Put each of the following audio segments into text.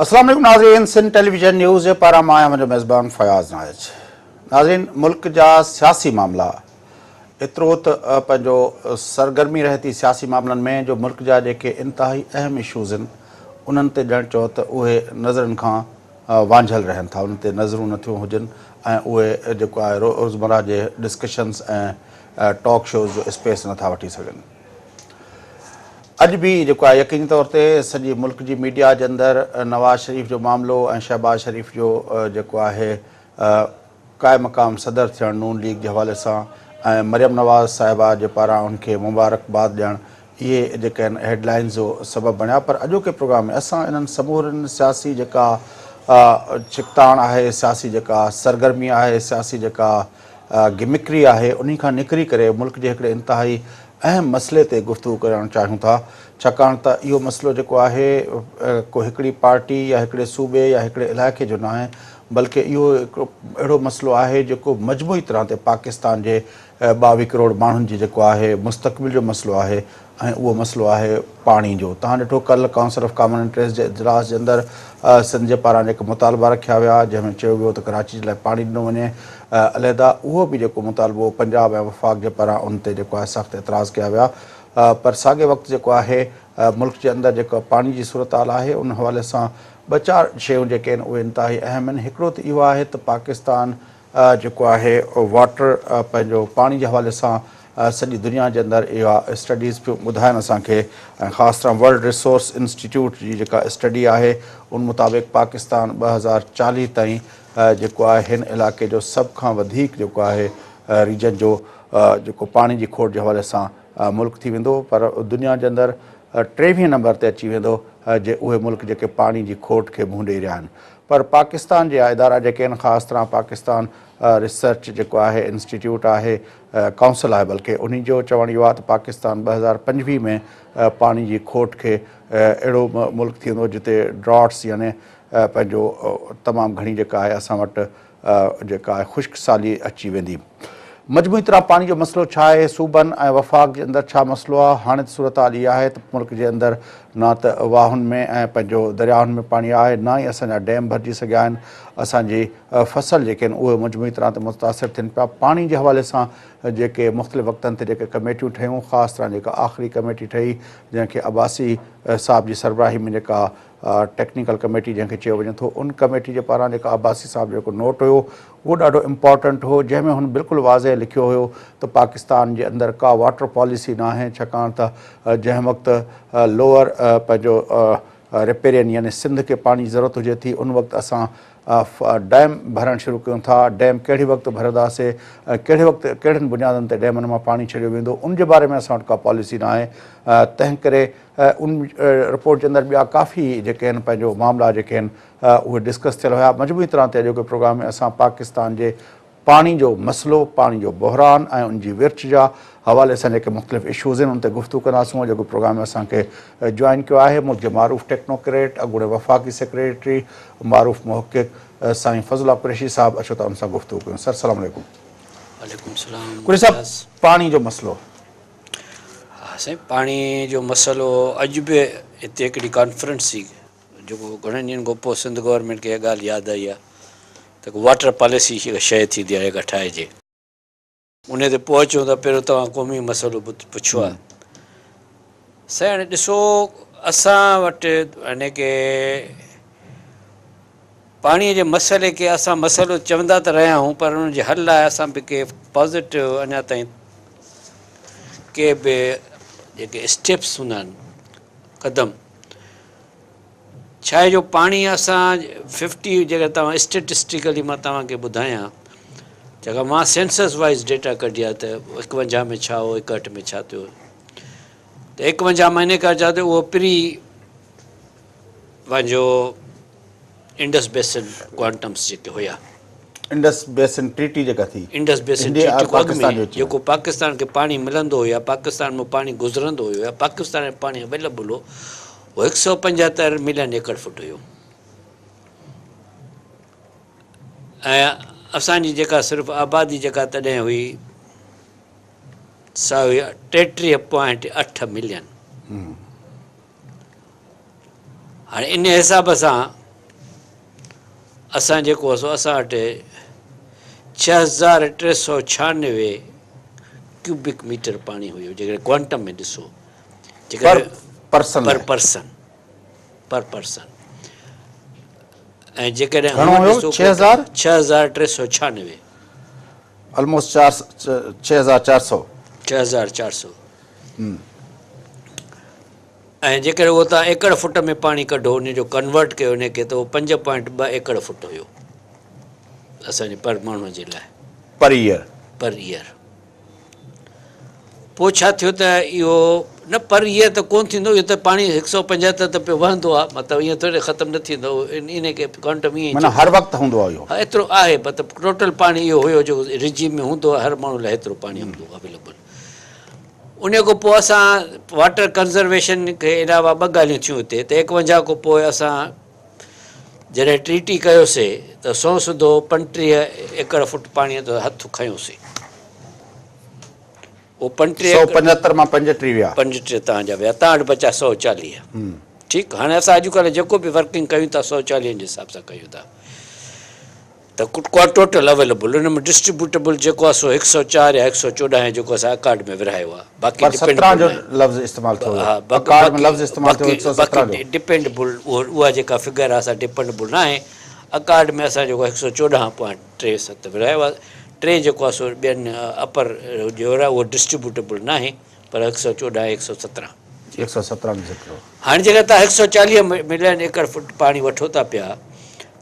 السلام عليڪم ناظرين، سنڌ ٽيليويزن نيوز جي پاران مان آهيان منهنجو ميزبان فياض نائچ. ناظرين، ملڪ جا سياسي معاملا ايترو ته پنهنجو سرگرمي رهي ٿي سياسي معاملن ۾ جو ملڪ جا جيڪي انتهائي اهم اشوز آهن انهن تي ڄڻ چئو ته اهي نظرن کان وانجهيل رهن ٿا، انهن تي نظرون نٿيون هجن ۽ اهي جيڪو آهي روزمره جي ڊسڪشنز ۽ ٽاڪ شوز جو اسپيس نٿا وٺي سگهن. اڄ به جيڪو آهي يقيني طور تي سڄي ملڪ جي ميڊيا جي اندر نواز شريف جو معاملو ۽ شهباز شريف جو جيڪو آهي قائم مقام صدر ٿيڻ نون ليگ جي حوالي سان ۽ مريم نواز صاحبه جي پاران ان کي مبارڪباد ڏيڻ اهي جيڪي آهن هيڊ لائنز جو سبب بڻيا. پر اڄوڪي پروگرام ۾ اسان انهن سمورين سياسي جيڪا ڇڪتاڻ آهي، سياسي جيڪا سرگرمي آهي، سياسي جيڪا گمڪري آهي، انهي کان نڪري ڪري ملڪ جي هڪڙي انتهائي اهم مسئلي تي گفتگو ڪرڻ چاهيون ٿا. ڇاڪاڻ ته اهو مسئلو جيڪو آهي ڪو هڪڙي پارٽي يا هڪڙي صوبي يا هڪڙي علائقي جو ناهي، بلڪه اهو هڪڙو اهڙو مسئلو آهي جيڪو مجموعي طرح تي پاڪستان جي 22 ڪروڙ ماڻهن جي جيڪو آهي مستقبل جو مسئلو آهي ۽ اهو مسئلو آهي پاڻي جو. توهان ڏٺو ڪلهه ڪائونسل آف ڪامن انٽريسٽ جي اجلاس جي اندر سنڌ جي پاران جيڪي مطالبا رکيا ويا جنهن ۾ چيو ويو ته ڪراچي جي لاء پاڻي ڏنو وڃي عليحده، اهو به جيڪو مطالبو پنجاب ۽ وفاق جي پاران ان تي جيڪو آهي سخت اعتراض ڪيا ويا. پر ساڳئي وقت جيڪو آهي ملڪ جي اندر جيڪا پاڻي جي صورتحال آهي ان حوالي سان ٻه چار شيون جيڪي آهن اهي انتهائي اهم آهن. هڪڙو ته اهو آهي ته پاڪستان جيڪو آهي واٽر پنهنجو پاڻي جي حوالي سان سڄي دنيا جي اندر اها اسٽڊيز پيون ٻڌائن اسان کي ۽ خاص طرح ورلڊ ريسورس انسٽيٽيوٽ جي جيڪا اسٽڊي آهي ان مطابق پاڪستان 2040 تائين جيڪو آهي هن علائقي جو سڀ کان وڌيڪ جيڪو آهي ريجن جو جيڪو پاڻي جي کوٽ جي حوالي سان ملڪ ٿي ويندو، پر دنيا جي اندر 23 نمبر تي اچي ويندو جي اهي ملڪ جيڪي پاڻي جي کوٽ کي منهن ڏئي رهيا آهن. پر پاڪستان جا ادارا جيڪي آهن خاص طرح پاڪستان ريسرچ جيڪو آهي انسٽيٽيوٽ آهي ڪائونسل آهي بلڪه انهي جو چوڻ اهو آهي ته پاڪستان 2025 ۾ پاڻي جي کوٽ کي اهڙو ملڪ ٿي ويندو جتي ڊراٽس يعني پنهنجو تمام گهڻي جيڪا آهي اسان وٽ جيڪا آهي خشڪ سالي اچي ويندي. مجموعي طرح پاڻي جو مسئلو ڇا آهي؟ صوبن ۽ وفاق جي اندر ڇا مسئلو آهي؟ هاڻي ته صورتحال اها آهي ته ملڪ جي اندر نه ته واهن ۾ ۽ پنهنجو درياهن ۾ پاڻي آهي نه ئي اسان جا ڊيم ڀرجي سگهيا آهن. اسان جي فصل جيڪي آهن اهي مجموعي طرح تي متاثر ٿين پيا. پاڻي جي حوالي سان جيڪي مختلف وقتن تي جيڪي ڪميٽيون ٺهيون خاص طرح جيڪا آخري ڪميٽي ٺهي جنهن کي عباسي صاحب جي سربراهي ۾ جيڪا ٽيڪنيڪل ڪميٽي جنهن کي چيو وڃي ٿو ان ڪميٽي جي پاران جيڪا عباسي صاحب جو جيڪو نوٽ هيو اهو ڏاڍو امپارٽنٽ هو جنهن ۾ هن بلڪل واضح لکيو هيو ته پاڪستان جي اندر ڪا واٽر پاليسي ناهي ڇاڪاڻ ته جنهن وقت لوئر پنهنجو ريپيرين يعني سنڌ کي پاڻي جي ضرورت هجي ٿي ان وقت اسان ڊيم ڀرڻ شروع ڪيون ٿا، ڊيم ڪهڙي وقت ڀرنداسي ۽ ڪهڙي وقت ڪهڙن بنيادن تي ڊيمن مان پاڻي ڇڏيو ويندو ان جي باري ۾ اسان وٽ ڪا پاليسي ناهي تنهن ڪري ان رپورٽ جي اندر ٻيا ڪافي جيڪي آهن پنهنجو معاملا جيڪي آهن اهي ڊسڪس ٿيل هيا. مجموعي طرح تي اڄوڪي پروگرام ۾ اسان پاڪستان جي پاڻي جو مسئلو، پاڻي جو بحران ۽ ان جي ورڇ جا حوالي سان جيڪي مختلف اشوز آهن ان تي گفتگو ڪنداسون. اڄوڪي پروگرام ۾ اسان کي جوائن ڪيو آهي ملڪ جي معروف ٽيڪنوڪريٽ، اڳوڻي وفاقي سيڪريٽري، معروف محقق سائين فضل الله قريشي صاحب. اچو ته ان سان گفتگو ڪيون. سر سلام عليڪم. وعليڪم السلام. قريشي صاحب پاڻي جو مسئلو. ها سائين پاڻي جو مسئلو اڄ به هتي هڪڙي ڪانفرنس ٿي جيڪو گهڻن ڏينهن کان پوء سنڌ گورنمينٽ کي اها ڳالهه ياد آئي آهي ته واٽر پاليسي هڪ شيء ٿيندي آهي جيڪا ٺاهجي. انهي تي پوء اچون ٿا پهريون توهان قومي مسئلو پڇيو آهي سائين هاڻي ڏسو اسان وٽ يعني ڪي پاڻي جي مسئلي کي اسان مسئلو چوندا ته رهيا آهيون پر ان جي حل لاء اسان به ڪي پازيٽو اڃا تائين ڪي به جيڪي اسٽيپس هوندا آهن قدم ڇا آهي جو پاڻي اسان ففٽي جيڪر توهان اسٽيٽسٽيڪلي مان توهان کي ٻڌايان جيڪا مان سينسس وائز ڊيٽا ڪڍي آهي ته 51 ۾ ڇا هو 61 ۾ ڇا ٿيو ته 51 مهيني کان چاهي ته اهو پري پنهنجو انڊس بيسن ڪوانٽمس جيڪي هيا. انڊس بيسن ٽريٽي جيڪا ٿي. انڊس بيسن ٽريٽي کان اڳ ۾ جيڪو پاڪستان کي پاڻي ملندو هو يا پاڪستان مان پاڻي گذرندو هيو يا پاڪستان ۾ پاڻي اويليبل هو اهو 175 ملين ايڪڙ فوٽ هيو ۽ اسان جي جيڪا صرف آبادي جيڪا تڏهن هئي سا هئي 33.8 ملين. هاڻي ان حساب سان اسان جيڪو هو سو اسان وٽ 6396 ڪيوبڪ ميٽر پاڻي هيو جيڪڏهن ڪوانٽم ۾ ڏسو پر پرسن پر پرسن پر پرسن ۽ جيڪڏهن گهڻو هيو 6000 6396 الموسٽ 6400 6400 ۽ جيڪڏهن اهو توهان ايڪڙ فٽ ۾ پاڻي ڪڍو ان جو ڪنورٽ ڪيو ان کي ته اهو 5.2 ايڪڙ فٽ هيو اسان جي پر ماڻهو جي لاء پر ايئر پر ايئر. پوء ڇا ٿيو ته اهو نه پر ايئر ته ڪونه ٿيندو اهو ته پاڻي 175 ته پيو وهندو آهي مطلب ائين ٿوري ختم نه ٿيندو ان کي ڪوانٽم ائين معنيٰ هر وقت هوندو آهي اهو. ها ايترو آهي مطلب ٽوٽل پاڻي اهو هيو جيڪو رجيم ۾ هوندو آهي هر ماڻهو لاء ايترو پاڻي هوندو اويليبل. انهيء کان پوء اسان واٽر ڪنزرويشن کي علاوه ٻه ڳالهيون ٿيون هتي ته 51 کان پوء اسان جڏهن ٽريٽي ڪيوسي ته سنئون سڌو 35 ايڪڙ فٽ پاڻيء تي هٿ کنيوسي. اهو 35 سؤ پنجهتر مان 35 ويا. 35 توهان جا ويا، توهان وٽ بچا 140. ٺيڪ، هاڻي اسان اڄڪلهه جيڪو به ورڪنگ ڪيون ٿا 140 جي حساب سان ڪيون ٿا. ته ٽوٽل اويليبل ان ۾ ڊسٽريبيوٽيبل جيڪو آهي سو 104 يا 114 جيڪو اسان اڪارڊ ۾ ورهايو آهي باقي پر 17 جو لفظ استعمال ٿيو هيو اڪارڊ ۾ لفظ استعمال ٿيو 117 جو. ڊپينڊبل اها جيڪا فگر آهي سا ڊپينڊبل نه آهي اڪارڊ ۾ اسان جيڪو 114.37 ورهايو آهي ٽي جيڪو آهي سو ٻين اپر جو آهي اهو ڊسٽريبيوٽيبل نه آهي پر 114 117. 117 جو ذڪر هو. هاڻي جيڪڏهن توهان 140 ملين ايڪڙ فٽ پاڻي وٺو ٿا پيا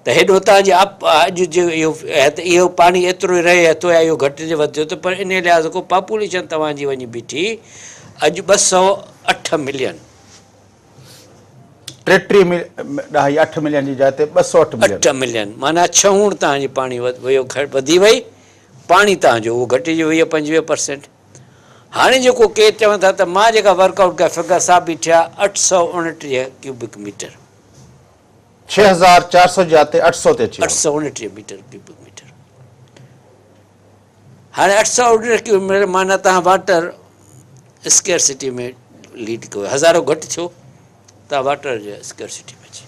ته هيڏو هتان جي آپ اڄ جي اهو ته اهو پاڻي ايترو ئي رهي ٿو يا اهو گهٽجي وڌجي ٿو پر انهي لحاظ کان پاپوليشن توهان جي وڃي بيٺي اڄ 208 ملين. 33 ڏهائي اٺ ملين جي جاء تي 208 ملين. اٺ ملين معنيٰ ڇهوڻ توهان جي پاڻي ويو وڌي وئي پاڻي توهان جو اهو گهٽجي 20 25 پرسينٽ. هاڻي جيڪو ڪي چون ٿا ته مان جيڪا ورڪ آئوٽ ڪيا فگر سا بيٺي آهي 829 ڪيوبڪ ميٽر. 6400 جي جاء تي 800 تي اچي ويو. 829 ميٽر ڪيوبڪ ميٽر. هاڻي 829 ڪيوبڪ ميٽر معنيٰ توهان واٽر اسڪيرسٽي ۾ ليڊ ڪيو هزارو گهٽ ٿيو توهان واٽر جي اسڪيرسٽي ۾ اچي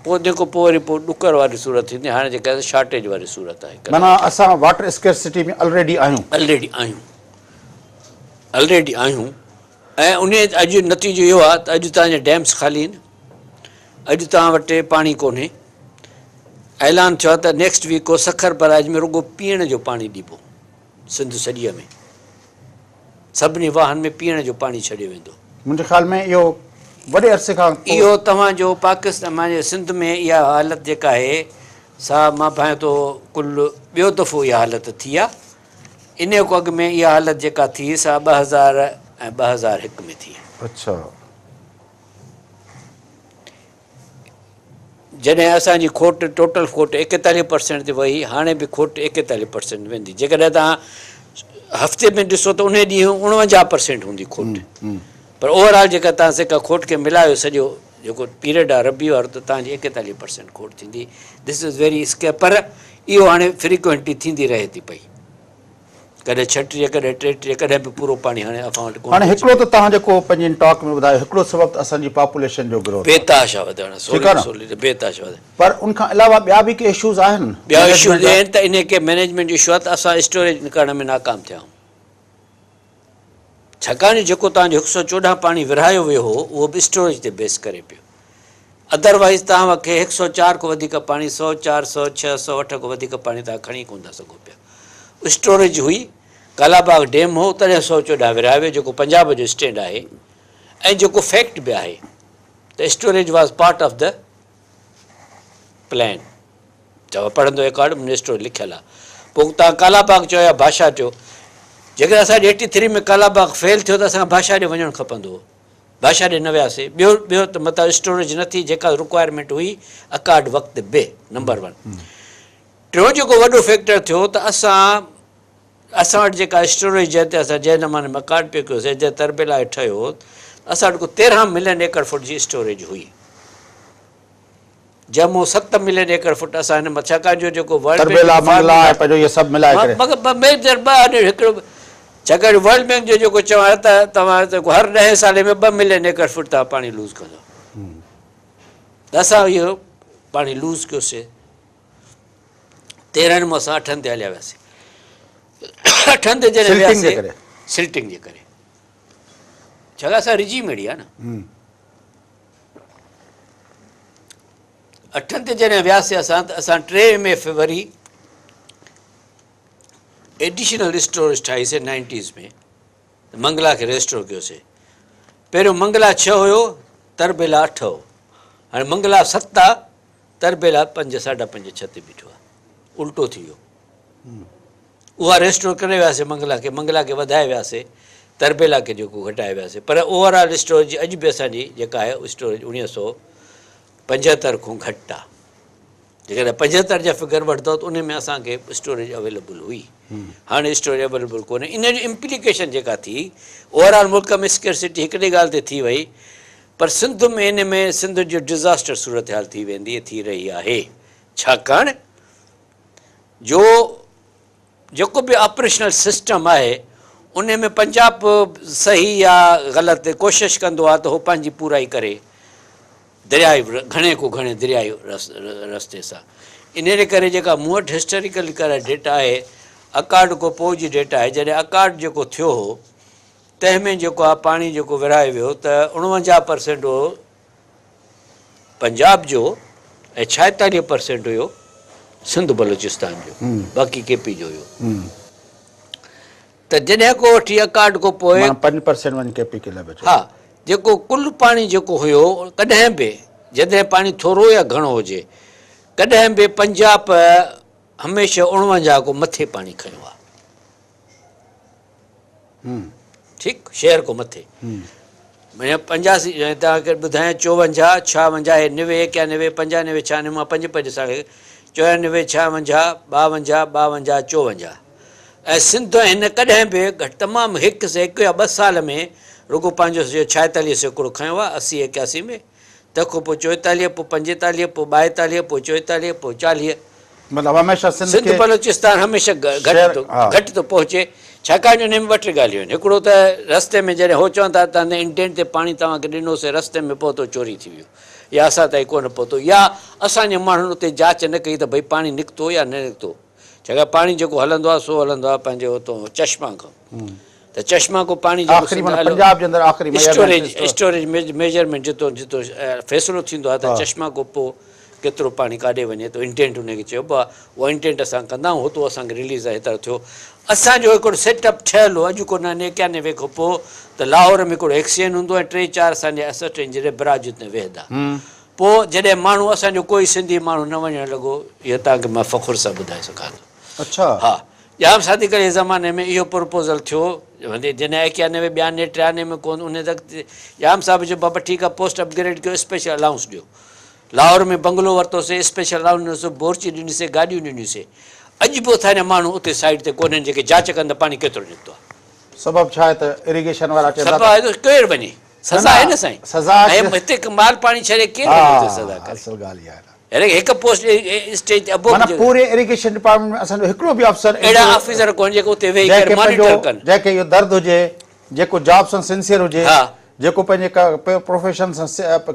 پوء جيڪو پوء وري پوء ڏڪر واري صورت ٿيندي هاڻي جيڪا شارٽيج واري صورت آهي. معنيٰ اسان واٽر اسڪيرسٽي ۾ الريڊي آهيون. الريڊي آهيون الريڊي آهيون. ۽ انهيء اڄ نتيجو اهو آهي ته اڄ توهان جا ڊيمس خالي آهن، اڄ توهان وٽ پاڻي ڪونهي. اعلان ٿيو آهي ته نيڪسٽ ويڪ کان سکر بئراج ۾ رڳو پيئڻ جو پاڻي ڏبو، سنڌ سڄيء ۾ سڀني واهن ۾ پيئڻ جو پاڻي ڇڏيو ويندو. منهنجي خيال ۾ اهو وڏي عرصي کان پوء. اهو توهان جو پاڪستان معني سنڌ ۾ اها حالت جيڪا آهي سا مان ڀانيان ٿو ڪل ٻيو دفعو اها حالت ٿي آهي. انهيء کان اڳ ۾ اها حالت جيڪا ٿي سا 2000 ۽ 2001 ۾ ٿي. اڇا. جڏهن اسان جي کوٽ ٽوٽل کوٽ 41 پرسينٽ تي وئي، هاڻي به کوٽ 41 پرسينٽ ويندي. جيڪڏهن توهان هفتي ۾ ڏسو ته انهيء ڏينهن 49 پرسينٽ هوندي کوٽ. پر اوور آل جيڪا توهان سيڪا کوٽ کي ملايو سڄو جيڪو پيريڊ آهي ربيع وارو ته توهان جي 41 پرسينٽ کوٽ ٿيندي. دس از ويري اسڪير پر اهو هاڻي فريڪوئنٽلي ٿيندي رهي ٿي پئي. ڪڏهن 36 ڪڏهن 33 ڪڏهن به پورو پاڻي هاڻي اسان وٽ ڪونه هاڻي هڪڙو ته توهان جيڪو پنهنجي ٽاڪ ۾ ٻڌايو هڪڙو سبب ته اسان جي پاپوليشن جو گروٿ آهي. بي تحاشا وڌڻ ٺيڪ آهي نه سولي ته بي تحاشا وڌڻ. پر ان کان علاوه ٻيا به ڪي اشوز آهن ٻيا اشوز اهي آهن ته انهي کي مئنيجمينٽ جو اشو آهي ته اسان اسٽوريج ڪرڻ ۾ ناڪام ٿيا آهيون. ڇاڪاڻ جو جيڪو توهان جو 114 پاڻي ورهايو ويو هو اهو به اسٽوريج تي بيس ڪري پيو. ادر وائيز توهان کي 104 کان وڌيڪ پاڻي 104، 106، 108 کان وڌيڪ پاڻي توهان کڻي ڪونه ٿا سگهو پيا. اسٽوريج هئي، ڪالاباغ ڊيم هو تڏهن 114 ورهايو ويو جيڪو پنجاب جو اسٽينڊ آهي ۽ جيڪو فيڪٽ به آهي ته storage was part of the plan. توهان پڙهندو رڪارڊ منسٽر لکيل آ. پوء توهان ڪالا باغ چيو يا ڀاشا چيو. جيڪڏهن اسان جي eighty three ۾ Kala Bagh feel ٿيو ته اسان کي ڀاشا ڏي وڃڻ کپندو هو. ڀاشا ڏي نه وياسي. ٻيو ٻيو ته متان اسٽوريج نه ٿي جيڪا رڪوائرمينٽ هئي اڪارڊ وقت به نمبر ون. ٽيون جيڪو وڏو فيڪٽر ٿيو ته اسان اسان وٽ جيڪا اسٽوريج جنهن تي اسان جنهن نموني ۾ اڪارڊ پيو ڪيوسي جنهن تربيلا ٺهيو هو اسان وٽ ڪو 13 ملين ايڪڙ فوٽ جي اسٽوريج هئي. جنهن مون 7 ملين ايڪڙ فٽ اسان هن ڇاڪاڻ جو جيڪو ورلڊ بينڪ تربيلا منگلا ۽ پنهنجو اهي سڀ ملائي ڪري. مگر ميجر ٻه آهن هڪڙو ڇاڪاڻ جو ورلڊ بينڪ جو جيڪو چوڻ آهي ته توهان هر ڏهين سالي ۾ 2 ملين ايڪڙ فٽ توهان پاڻي لوز ڪندو ته اسان اهو پاڻي لوز ڪيوسي. 13 مان اسان 8 تي هليا وياسي. 8 تي جڏهن وياسي سلٽنگ جي ڪري، ڇاڪاڻ اسان رجيم اهڙي آهي نه. 8 تي جڏهن وياسي اسان ته اسان 3 ايم ايف وري ايڊيشنل اسٽوريج ٺاهيسي 90s ۾، Mangla کي ريسٽور ڪيوسي. پهريون منگلا 6 هيو، تربيلا 8 هو. هاڻي منگلا 7 آ، تربيلا 5 5.5 6 تي بيٺو آ، الٽو ٿي ويو. اها ريسٽور ڪري وياسي منگلا کي، منگلا کي وڌائي وياسي، تربيلا کي جيڪو گهٽائي وياسي. پر اوور آل اسٽوريج اڄ به اسان جي جيڪا آهي اسٽوريج 1975 کان گهٽ آ. جيڪڏهن 75 جا فگر وٺندؤ ته ان ۾ اسان کي اسٽوريج اويليبل هئي، هاڻي اسٽوريج اويليبل ڪونهي. ان جي امپليڪيشن جيڪا ٿي اوور آل ملڪ ۾ اسڪيرسٽي هڪڙي ڳالهه تي ٿي وئي، پر سنڌ ۾ ان ۾ سنڌ جو ڊزاسٽر صورتحال ٿي ويندي ٿي رهي آهي. ڇاڪاڻ جو جيڪو به آپريشنل سسٽم آهي ان ۾ پنجاب صحيح يا غلط ڪوشش ڪندو آهي ته هو پنهنجي پورائي ڪري دريائي گهڻي کان گهڻي دريائي رستي سان. ان جي ڪري جيڪا مون وٽ هسٽاريڪل ڪري ڊيٽا آهي، اڪارڊ کان پوء جي ڊيٽا آهي، جڏهن اڪارڊ جيڪو ٿيو هو تنهن ۾ جيڪو آهي پاڻي جيڪو ورهايو ويو ته 49% هو پنجاب جو ۽ 46% هيو سنڌ بلوچستان جو، باقي ڪي پي جو هيو. ته جڏهن ڪو وٺي اڪارڊ کان پوء معنيٰ 5% وڃي ڪي پي ڪي لاء بچيو. ها، جيڪو ڪل پاڻي جيڪو هيو ڪڏهن به جڏهن پاڻي ٿورو يا گهڻو هجي ڪڏهن به پنجاب هميشه 49 کان مٿي پاڻي کنيو آهي. ٺيڪ شهر کان مٿي معنيٰ 85 توهان کي ٻڌايان 54 56 90 91 95 96 مان 5 5 ساڍي 94 56 52 52 54 ۽ سنڌ هن ڪڏهن به گهٽ تمام هڪ هڪ يا 2 سال ۾ رڳو پنهنجو 46% کنيو آهي 80 81 ۾، تنهن کان پوء 44، پوء 45، پوء 42، پوء 44، پوء 40. مطلب هميشه سنڌ سنڌ بلوچستان هميشه گهٽ ٿو گهٽ ٿو پهچي، ڇاڪاڻ جو ان ۾ ٻه ٽي ڳالهيون آهن. هڪڙو ته رستي ۾ جڏهن هو چون ٿا ته انڊين تي پاڻي توهان کي ڏنوسين رستي ۾ پهتو چوري ٿي ويو يا اسان تائين ڪونه پهتو يا اسان جي ماڻهن اتي جاچ نه ڪئي ته ڀئي پاڻي نڪتو يا نه نڪتو، ڇاڪاڻ پاڻي جيڪو هلندو آهي سو هلندو آهي پنهنجي اتو چشما کان، ته چشما کان پاڻي جيڪو آخري معنيٰ پنجاب جي اندر آخري اسٽوريج اسٽوريج ميجرمينٽ جتو جتو فيصلو ٿيندو آهي ته چشما کان پوء ڪيترو پاڻي ڪاڏي وڃي ٿو، انٽينٽ ان کي چئبو آهي، اها انٽينٽ اسان ڪندا آهيون، هتو اسان کي رليز آهي هيترو ٿيو. اسان جو هڪڙو سيٽ اپ ٺهيل هو اڄ کان نه 91 کان پوء ته لاهور ۾ هڪڙو ايڪسين هوندو ۽ 3 4 اسان جا اسسٽنٽ انجنيئر براج اتي ويهندا. پوء جڏهن ماڻهو اسان جو ڪوئي سنڌي ماڻهو نه وڃڻ لڳو، اهو توهان کي مان فخر سان ٻڌائي سگهان ٿو. اڇا. ها، ڄام صادق علي زماني ۾ اهو پروپوزل ٿيو، جڏهن 91، 92، 93 ۾ ڪونه ان وقت ڄام صاحب چيو بابا ٺيڪ آهي پوسٽ اپگريڊ ڪيو اسپيشل الائونس ڏيو. لاهور ۾ بنگلو ورتوسين، اسپيشل الائونس ڏنوسين، بورچي ڏنيسين، گاڏيون ڏنيونسين. اڄ به اسان جا ماڻهو اتي سائيٽ تي ڪونهن جيڪي جاچ ڪن ته پاڻي ڪيترو نڪتو آهي. سبب ڇا آهي ته اريگيشن وارا چون ٿا سبب آهي ته ڪير وڃي؟ سزا آهي نه سائين. سزا ۽ هتي مال پاڻي ڇڏي ڪير وڃي اتي سزا ڪري. اصل ڳالهه اها آهي. يعني هڪ پوسٽ اسٽيج تي ابو معنيٰ پوري اريگيشن ڊپارٽمينٽ ۾ اسان جو هڪڙو به آفيسر اهڙا آفيسر ڪونهن جيڪي اتي ويهي ڪري مانيٽر ڪن. جنهن کي اهو درد هجي، جيڪو جاب سان سنسيئر هجي، جيڪو پنهنجي پروفيشن سان.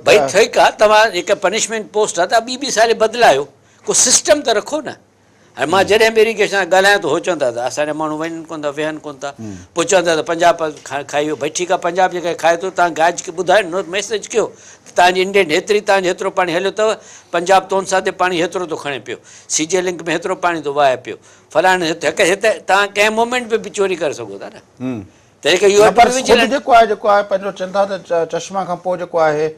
ڀئي ٺيڪ آ توهان جيڪا پنشمينٽ پوسٽ آ ته ٻي ٻي سالي بدلايو، ڪو سسٽم ته رکو نه. ۽ مان جڏهن به اريگيشن سان ڳالهايان ٿو هو چون ٿا ته اسان جا ماڻهو وڃن ڪونه ٿا ويهن ڪونه ٿا، پوء چون ٿا ته پنجاب کائي ويو. ڀئي ٺيڪ آ پنجاب جيڪڏهن کائي ٿو توهان گاج کي ٻڌايو نه ميسيج ڪيو ته توهان جي انڊينٽ هيتري توهان جو هيترو پاڻي هليو اٿو، پنجاب تونسا تي پاڻي هيترو ٿو کڻي پيو، سي جي لنڪ ۾ هيترو پاڻي ٿو وهائي پيو، فلاڻي هڪ هت توهان ڪنهن مومينٽ ۾ به چوري ڪري سگهو ٿا نه. تنهن ڪري نه پر خود جيڪو آهي جيڪو آهي پنهنجو چون ٿا ته چشما کان پوء جيڪو آهي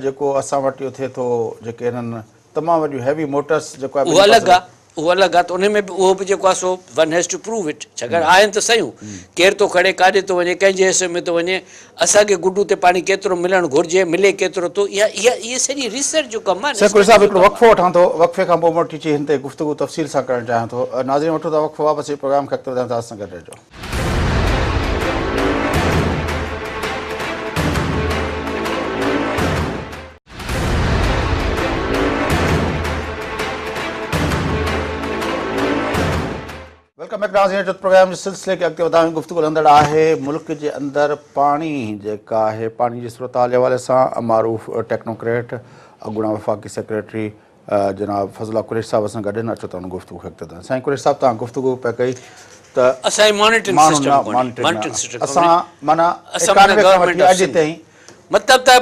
جيڪو اسان وٽ اهو ٿئي ٿو جيڪي هنن تمام وڏيون هيوي موٽرس جيڪو آهي اهو الڳ آهي اهو الڳ آهي ته ان ۾ به اهو به جيڪو آهي سو one has to prove it ڇاڪاڻ آهن ته صحيحون ڪير ٿو کڻي ڪاڏي ٿو وڃي ڪنهن جي حصي ۾ ٿو وڃي اسان کي گڊو تي پاڻي ڪيترو ملڻ گهرجي ملي ڪيترو ٿو اها اها اهي سڄي ريسرچ جو ڪم آهي نه سيکڙي صاحب هڪڙو وقفو وٺان ٿو وقفي کان پوء موٽي اچي هن تي گفتگو تفصيل سان ڪرڻ چاهيان ٿو ناظرين وٺون ٿا وقفو واپس اچي پروگرام کي اڳتي وڌايون ٿا اسان سان گڏ رهجو. Welcome back ناظرين اچو ته پروگرام جي سلسلي کي اڳتي وڌايون گفتگو هلندڙ آهي ملڪ جي اندر پاڻي جيڪا آهي پاڻي جي صورتحال جي حوالي سان معروف ٽيڪنوڪريٽ اڳوڻا وفاقي سيڪريٽري جناب فضل الله قريشي صاحب اسان گڏ آهن اچو ته ان گفتگو کي اڳتي وڌايون. سائين قريشي صاحب توهان گفتگو پئي ڪئي ته اسان جي مانيٽرنگ سسٽم ڪونهي مانيٽرنگ سسٽم ڪونهي اسان معنيٰ 91 کان وٺي اڄ تائين مطلب ته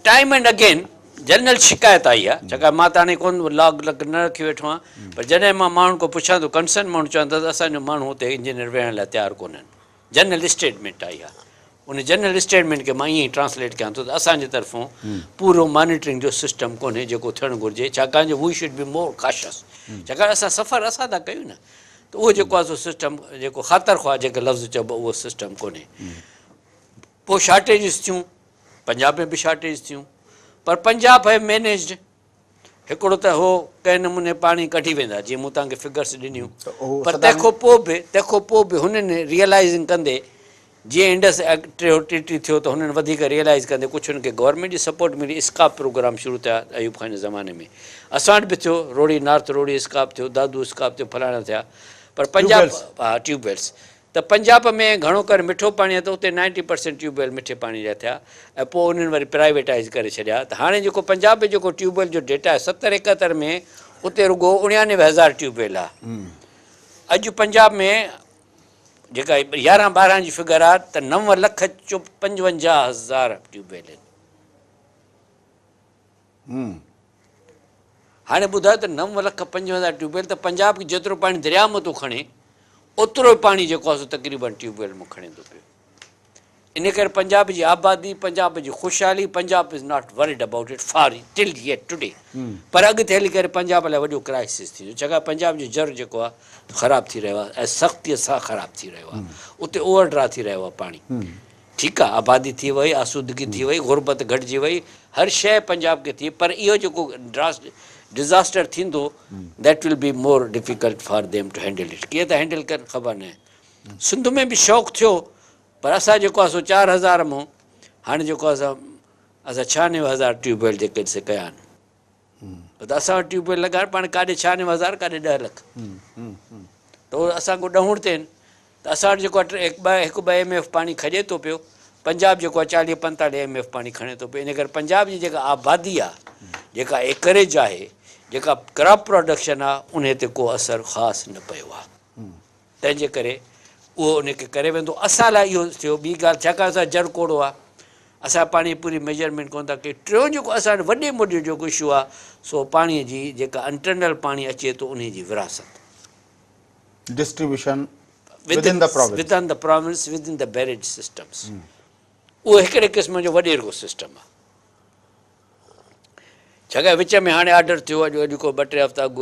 ٽائيم اينڊ اگين جنرل شڪايت آئي آهي ڇاڪاڻ مان ته هاڻي ڪونه لاگ لگ نه رکي ويٺو آهيان پر جڏهن مان ماڻهن کان پڇان ٿو ڪنسرن ماڻهو چون ٿا ته اسان جو ماڻهو اتي انجنيئر ويهڻ لاء تيار ڪونهن جنرل اسٽيٽمينٽ آئي آهي ان جنرل اسٽيٽمينٽ کي مان ائين ئي ٽرانسليٽ ڪيان ٿو ته اسان جي طرفون پورو مانيٽرنگ جو سسٽم ڪونهي جيڪو ٿيڻ گهرجي ڇاڪاڻ جو we should be more cautious ڇاڪاڻ اسان سفر اسان ٿا ڪيون نه ته اهو جيڪو آهي سو سسٽم جيڪو خاطر خواهه جيڪي لفظ چئبو اهو سسٽم ڪونهي پوء شارٽيجز ٿيون پنجاب ۾ به شارٽيج ٿيون پر پنجاب have managed هڪڙو ته هو ڪنهن نموني پاڻي ڪڍي ويندا جيئن مون توهان کي فگرس ڏنيون پر تنهن کان پوء به تنهن کان پوء به هنن ريئلائزنگ ڪندي جيئن انڊس ٽريٽي ٿيو ته هنن وڌيڪ ريئلائز ڪندي ڪجهه هنن کي گورنمينٽ جي سپورٽ ملي اسڪاپ پروگرام شروع ٿيا ايوب خان جي زماني ۾ اسان وٽ به ٿيو روهڙي نارٿ روهڙي اسڪاپ ٿيو دادو اسڪاپ ٿيو فلاڻا ٿيا پر پنجاب ها ٽيوب ويلس ته پنجاب ۾ گهڻو ڪري مٺو پاڻي آهي ته اتي نائنٽي پرسينٽ ٽيوب ويل مٺي پاڻي جا ٿيا ۽ پوء انهن وري پرائيويٽائيز ڪري ڇڏيا ته هاڻي جيڪو پنجاب ۾ جيڪو ٽيوب ويل جو ڊيٽا آهي ستر ايڪهتر ۾ اتي رڳو اڻيانوي هزار ٽيوب ويل آهي اڄ پنجاب ۾ جيڪا يارهن ٻارهن جي فگر آهي ته 9,55,000 ٽيوب ويل آهن. هاڻي ٻڌايو ته 9,55,000 ٽيوب ويل ته پنجاب کي جيترو پاڻي درياء مان ٿو کڻي اوترو ئي پاڻي جيڪو آهي سو تقريبن ٽيوب ويل مان کڻي ٿو پيو. ان ڪري پنجاب جي آبادي، پنجاب جي خوشحالي، Punjab is not worried about it for till yet today پر اڳتي هلي ڪري پنجاب لاء وڏو ڪرائسس ٿيندو ڇاڪاڻ پنجاب جو جر جيڪو آهي خراب ٿي رهيو آهي ۽ سختيء سان خراب ٿي رهيو آهي اتي اوور ڊرا ٿي رهيو آهي پاڻي. ٺيڪ آ آبادي ٿي وئي، آسودگي ٿي وئي، غربت گهٽجي وئي، هر شيء پنجاب کي ٿي پر اهو جيڪو ڊزاسٽر ٿيندو that will be more difficult for them to handle it ڪيئن ٿا هينڊل ڪن خبر ناهي. سنڌ ۾ به شوق ٿيو پر اسان جيڪو آ سو 4000 مون هاڻي جيڪو آ سو اسان 96,000 ٽيوب ويل جيڪي سي ڪيا آهن ته اسان وٽ ٽيوب ويل لڳا پاڻ ڪاڏي 96,000 ڪاڏي 10 لک ته اسان کان ڏهوڻ تي آهن ته اسان وٽ جيڪو آهي هڪ ٻه هڪ ٻه ايم ايف پاڻي کڄي ٿو پيو، پنجاب جيڪو آهي 40 45 ايم ايف پاڻي کڻي ٿو پيو، ان ڪري پنجاب جي جيڪا آبادي آهي، جيڪا ايڪريج آهي، جيڪا ڪراپ پراڊڪشن آهي، انهي تي ڪو اثر خاص نه پيو آهي، تنهن جي ڪري اهو ان کي ڪري ويندو. اسان لاء اهو ٿيو. ٻي ڳالهه ڇاڪاڻ اسان جر ڪوڙو آهي، اسان پاڻي جي پوري ميجرمينٽ ڪونه ٿا ڪيون. ٽيون جيڪو اسان وٽ وڏي ۾ وڏو جيڪو اشو آهي سو پاڻي جي جيڪا انٽرنل پاڻي اچي ٿو انهي جي ورهاست. Distribution within the province. Within the province, within the barrage systems. اهو هڪڙي قسم جو وڏيرڪو سسٽم آهي. ڇاڪاڻ وچ ۾ هاڻي آرڊر ٿيو اڄ اڄ ڪو ٻه ٽي هفتا اڳ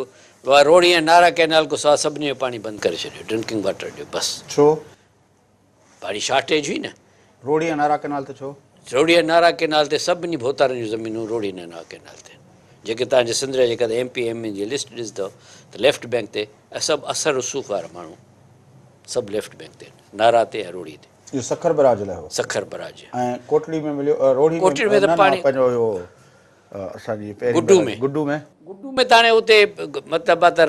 روهڙي ۽ نارا ڪئنال کان سواء سڀني جو پاڻي بند ڪري ڇڏيو ڊرنڪنگ واٽر جو بس. ڇو؟ پاڻي شارٽيج هئي نه. روهڙي ۽ نارا ڪئنال تي ڇو؟ روهڙي ۽ نارا ڪئنال تي سڀني ڀوتارن جون زمينون روهڙي ۽ نارا ڪئنال تي آهن. جيڪي توهان جي سنڌ جا جيڪا ايم پي ايم اين جي لسٽ ڏسندؤ ته ليفٽ بئنڪ تي ۽ سڀ اثر رسوخ وارا ماڻهو سڀ ليفٽ بئنڪ تي آهن، نارا تي ۽ روهڙي تي. اهو سکر بئراج لاء هو. سکر بئراج. ۽ ڪوٽڙي ۾ مليو روهڙي ۾ نه نه پنهنجو اهو اسان جي پهرين گڊو ۾. گڊو ۾. گڊو ۾ ته هاڻي اتي مطلب آ ته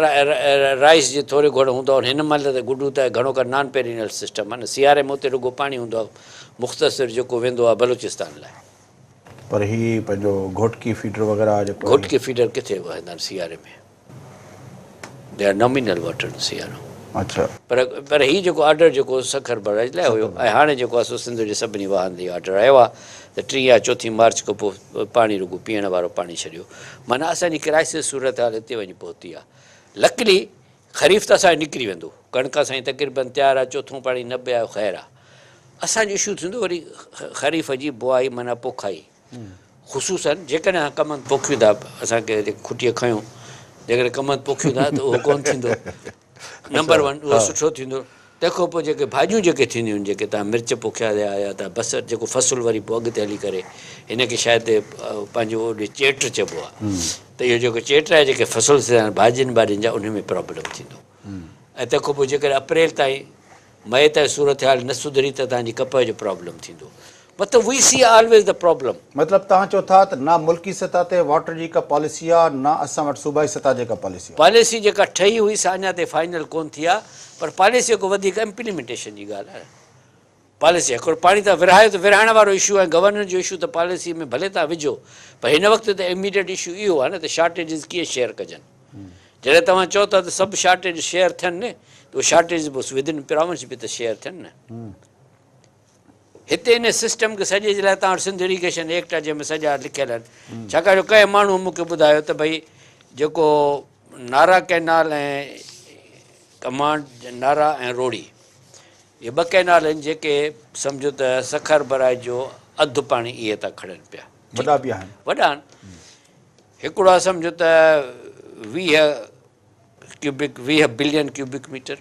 رائيس جي ٿوري گهڻو هوندو آ هن مهل ته گڊو ته گهڻو ڪري نان پيرينل سسٽم آ نه سياري ۾ اتي رڳو پاڻي هوندو آ مختصر جيڪو ويندو آ بلوچستان لاء. پر هي پنهنجو گهوٽڪي فيڊر وغيره جيڪو. گهوٽڪي فيڊر ڪٿي وهندا آهن سياري ۾ they are nominal water in سيارو. اڇا. پر پر هي جيڪو آرڊر جيڪو سکر بئراج لاء هيو ۽ هاڻي جيڪو آهي سو سنڌ جي سڀني واهن تي آرڊر آيو آهي ته ٽين يا چوٿين مارچ کان پوء پاڻي رڳو پيئڻ وارو پاڻي ڇڏيو معنيٰ اسان جي ڪرائسس صورتحال هتي وڃي پهتي آهي لڪلي خريف ته اسان جو نڪري ويندو ڪڻڪ اسان جي تقريبن تيار آهي چوٿون پاڻي نه به آيو خير آهي اسان جو اشو ٿيندو وري خريف جي بوائي معنيٰ پوکائي خصوصاً جيڪڏهن اسان ڪمند پوکيون ٿا، اسان کي جيڪي کٽيء کنيو، جيڪڏهن ڪمند پوکيون ٿا ته اهو ڪونه ٿيندو، نمبر ون اهو سٺو ٿيندو، تنهن کان پوء جيڪي ڀاڄيون جيڪي ٿينديون آهن، جيڪي توهان مرچ پوکيا يا يا توهان بصر جيڪو فصل وري پوء اڳتي هلي ڪري هن کي شايد پنهنجو اوڏي چيٽ چئبو آهي ته اهو جيڪو چيٽ آهي جيڪي فصل ٿيندا آهن ڀاڄين ٻاڄين جا انهن ۾ پرابلم ٿيندو ۽ تنهن کان پوء جيڪڏهن اپريل تائين مئي تائين صورتحال نه سڌري ته توهان جي ڪپهه جو پرابلم ٿيندو. مطلب we see always the problem. مطلب توهان چئو ٿا ته نه ملڪي سطح تي واٽر جي ڪا پاليسي آ نه اسان وٽ صوبائي سطح جي ڪا پاليسي آ. پاليسي جيڪا ٺهي هئي سا اڃا تائين فائنل ڪونه ٿي آ پر پاليسي کان وڌيڪ امپليمينٽيشن جي ڳالهه آهي. پاليسي هڪڙو پاڻي توهان ورهايو ته ورهائڻ وارو اشو ۽ گورننس جو اشو ته پاليسي ۾ ڀلي توهان وجهو پر هن وقت ته اميڊيٽ اشو اهو آهي نه ته شارٽيجز ڪيئن شيئر ڪجن. جڏهن توهان چئو ٿا ته سڀ شارٽيج شيئر ٿين نه ته اهي شارٽيجز به ودن پراونس به ته شيئر ٿين نه. هتي ان سسٽم کي سڄي جي لاء توهان وٽ سنڌ اريگيشن ايڪٽ آهي جنهن ۾ سڄا لکيل آهن. ڇاڪاڻ جو ڪنهن ماڻهوء مون کي ٻڌايو ته ڀئي جيڪو نارا ڪئنال ۽ ڪمانڊ نارا ۽ روهڙي اهي ٻه ڪئنال آهن جيڪي سمجهو ته سکر بئراج جو اڌ پاڻي اهي ٿا کڻن پيا. وڏا به آهن. وڏا آهن. هڪڙو آهي سمجهو ته 20 ڪيوبڪ 20 بلين ڪيوبڪ ميٽر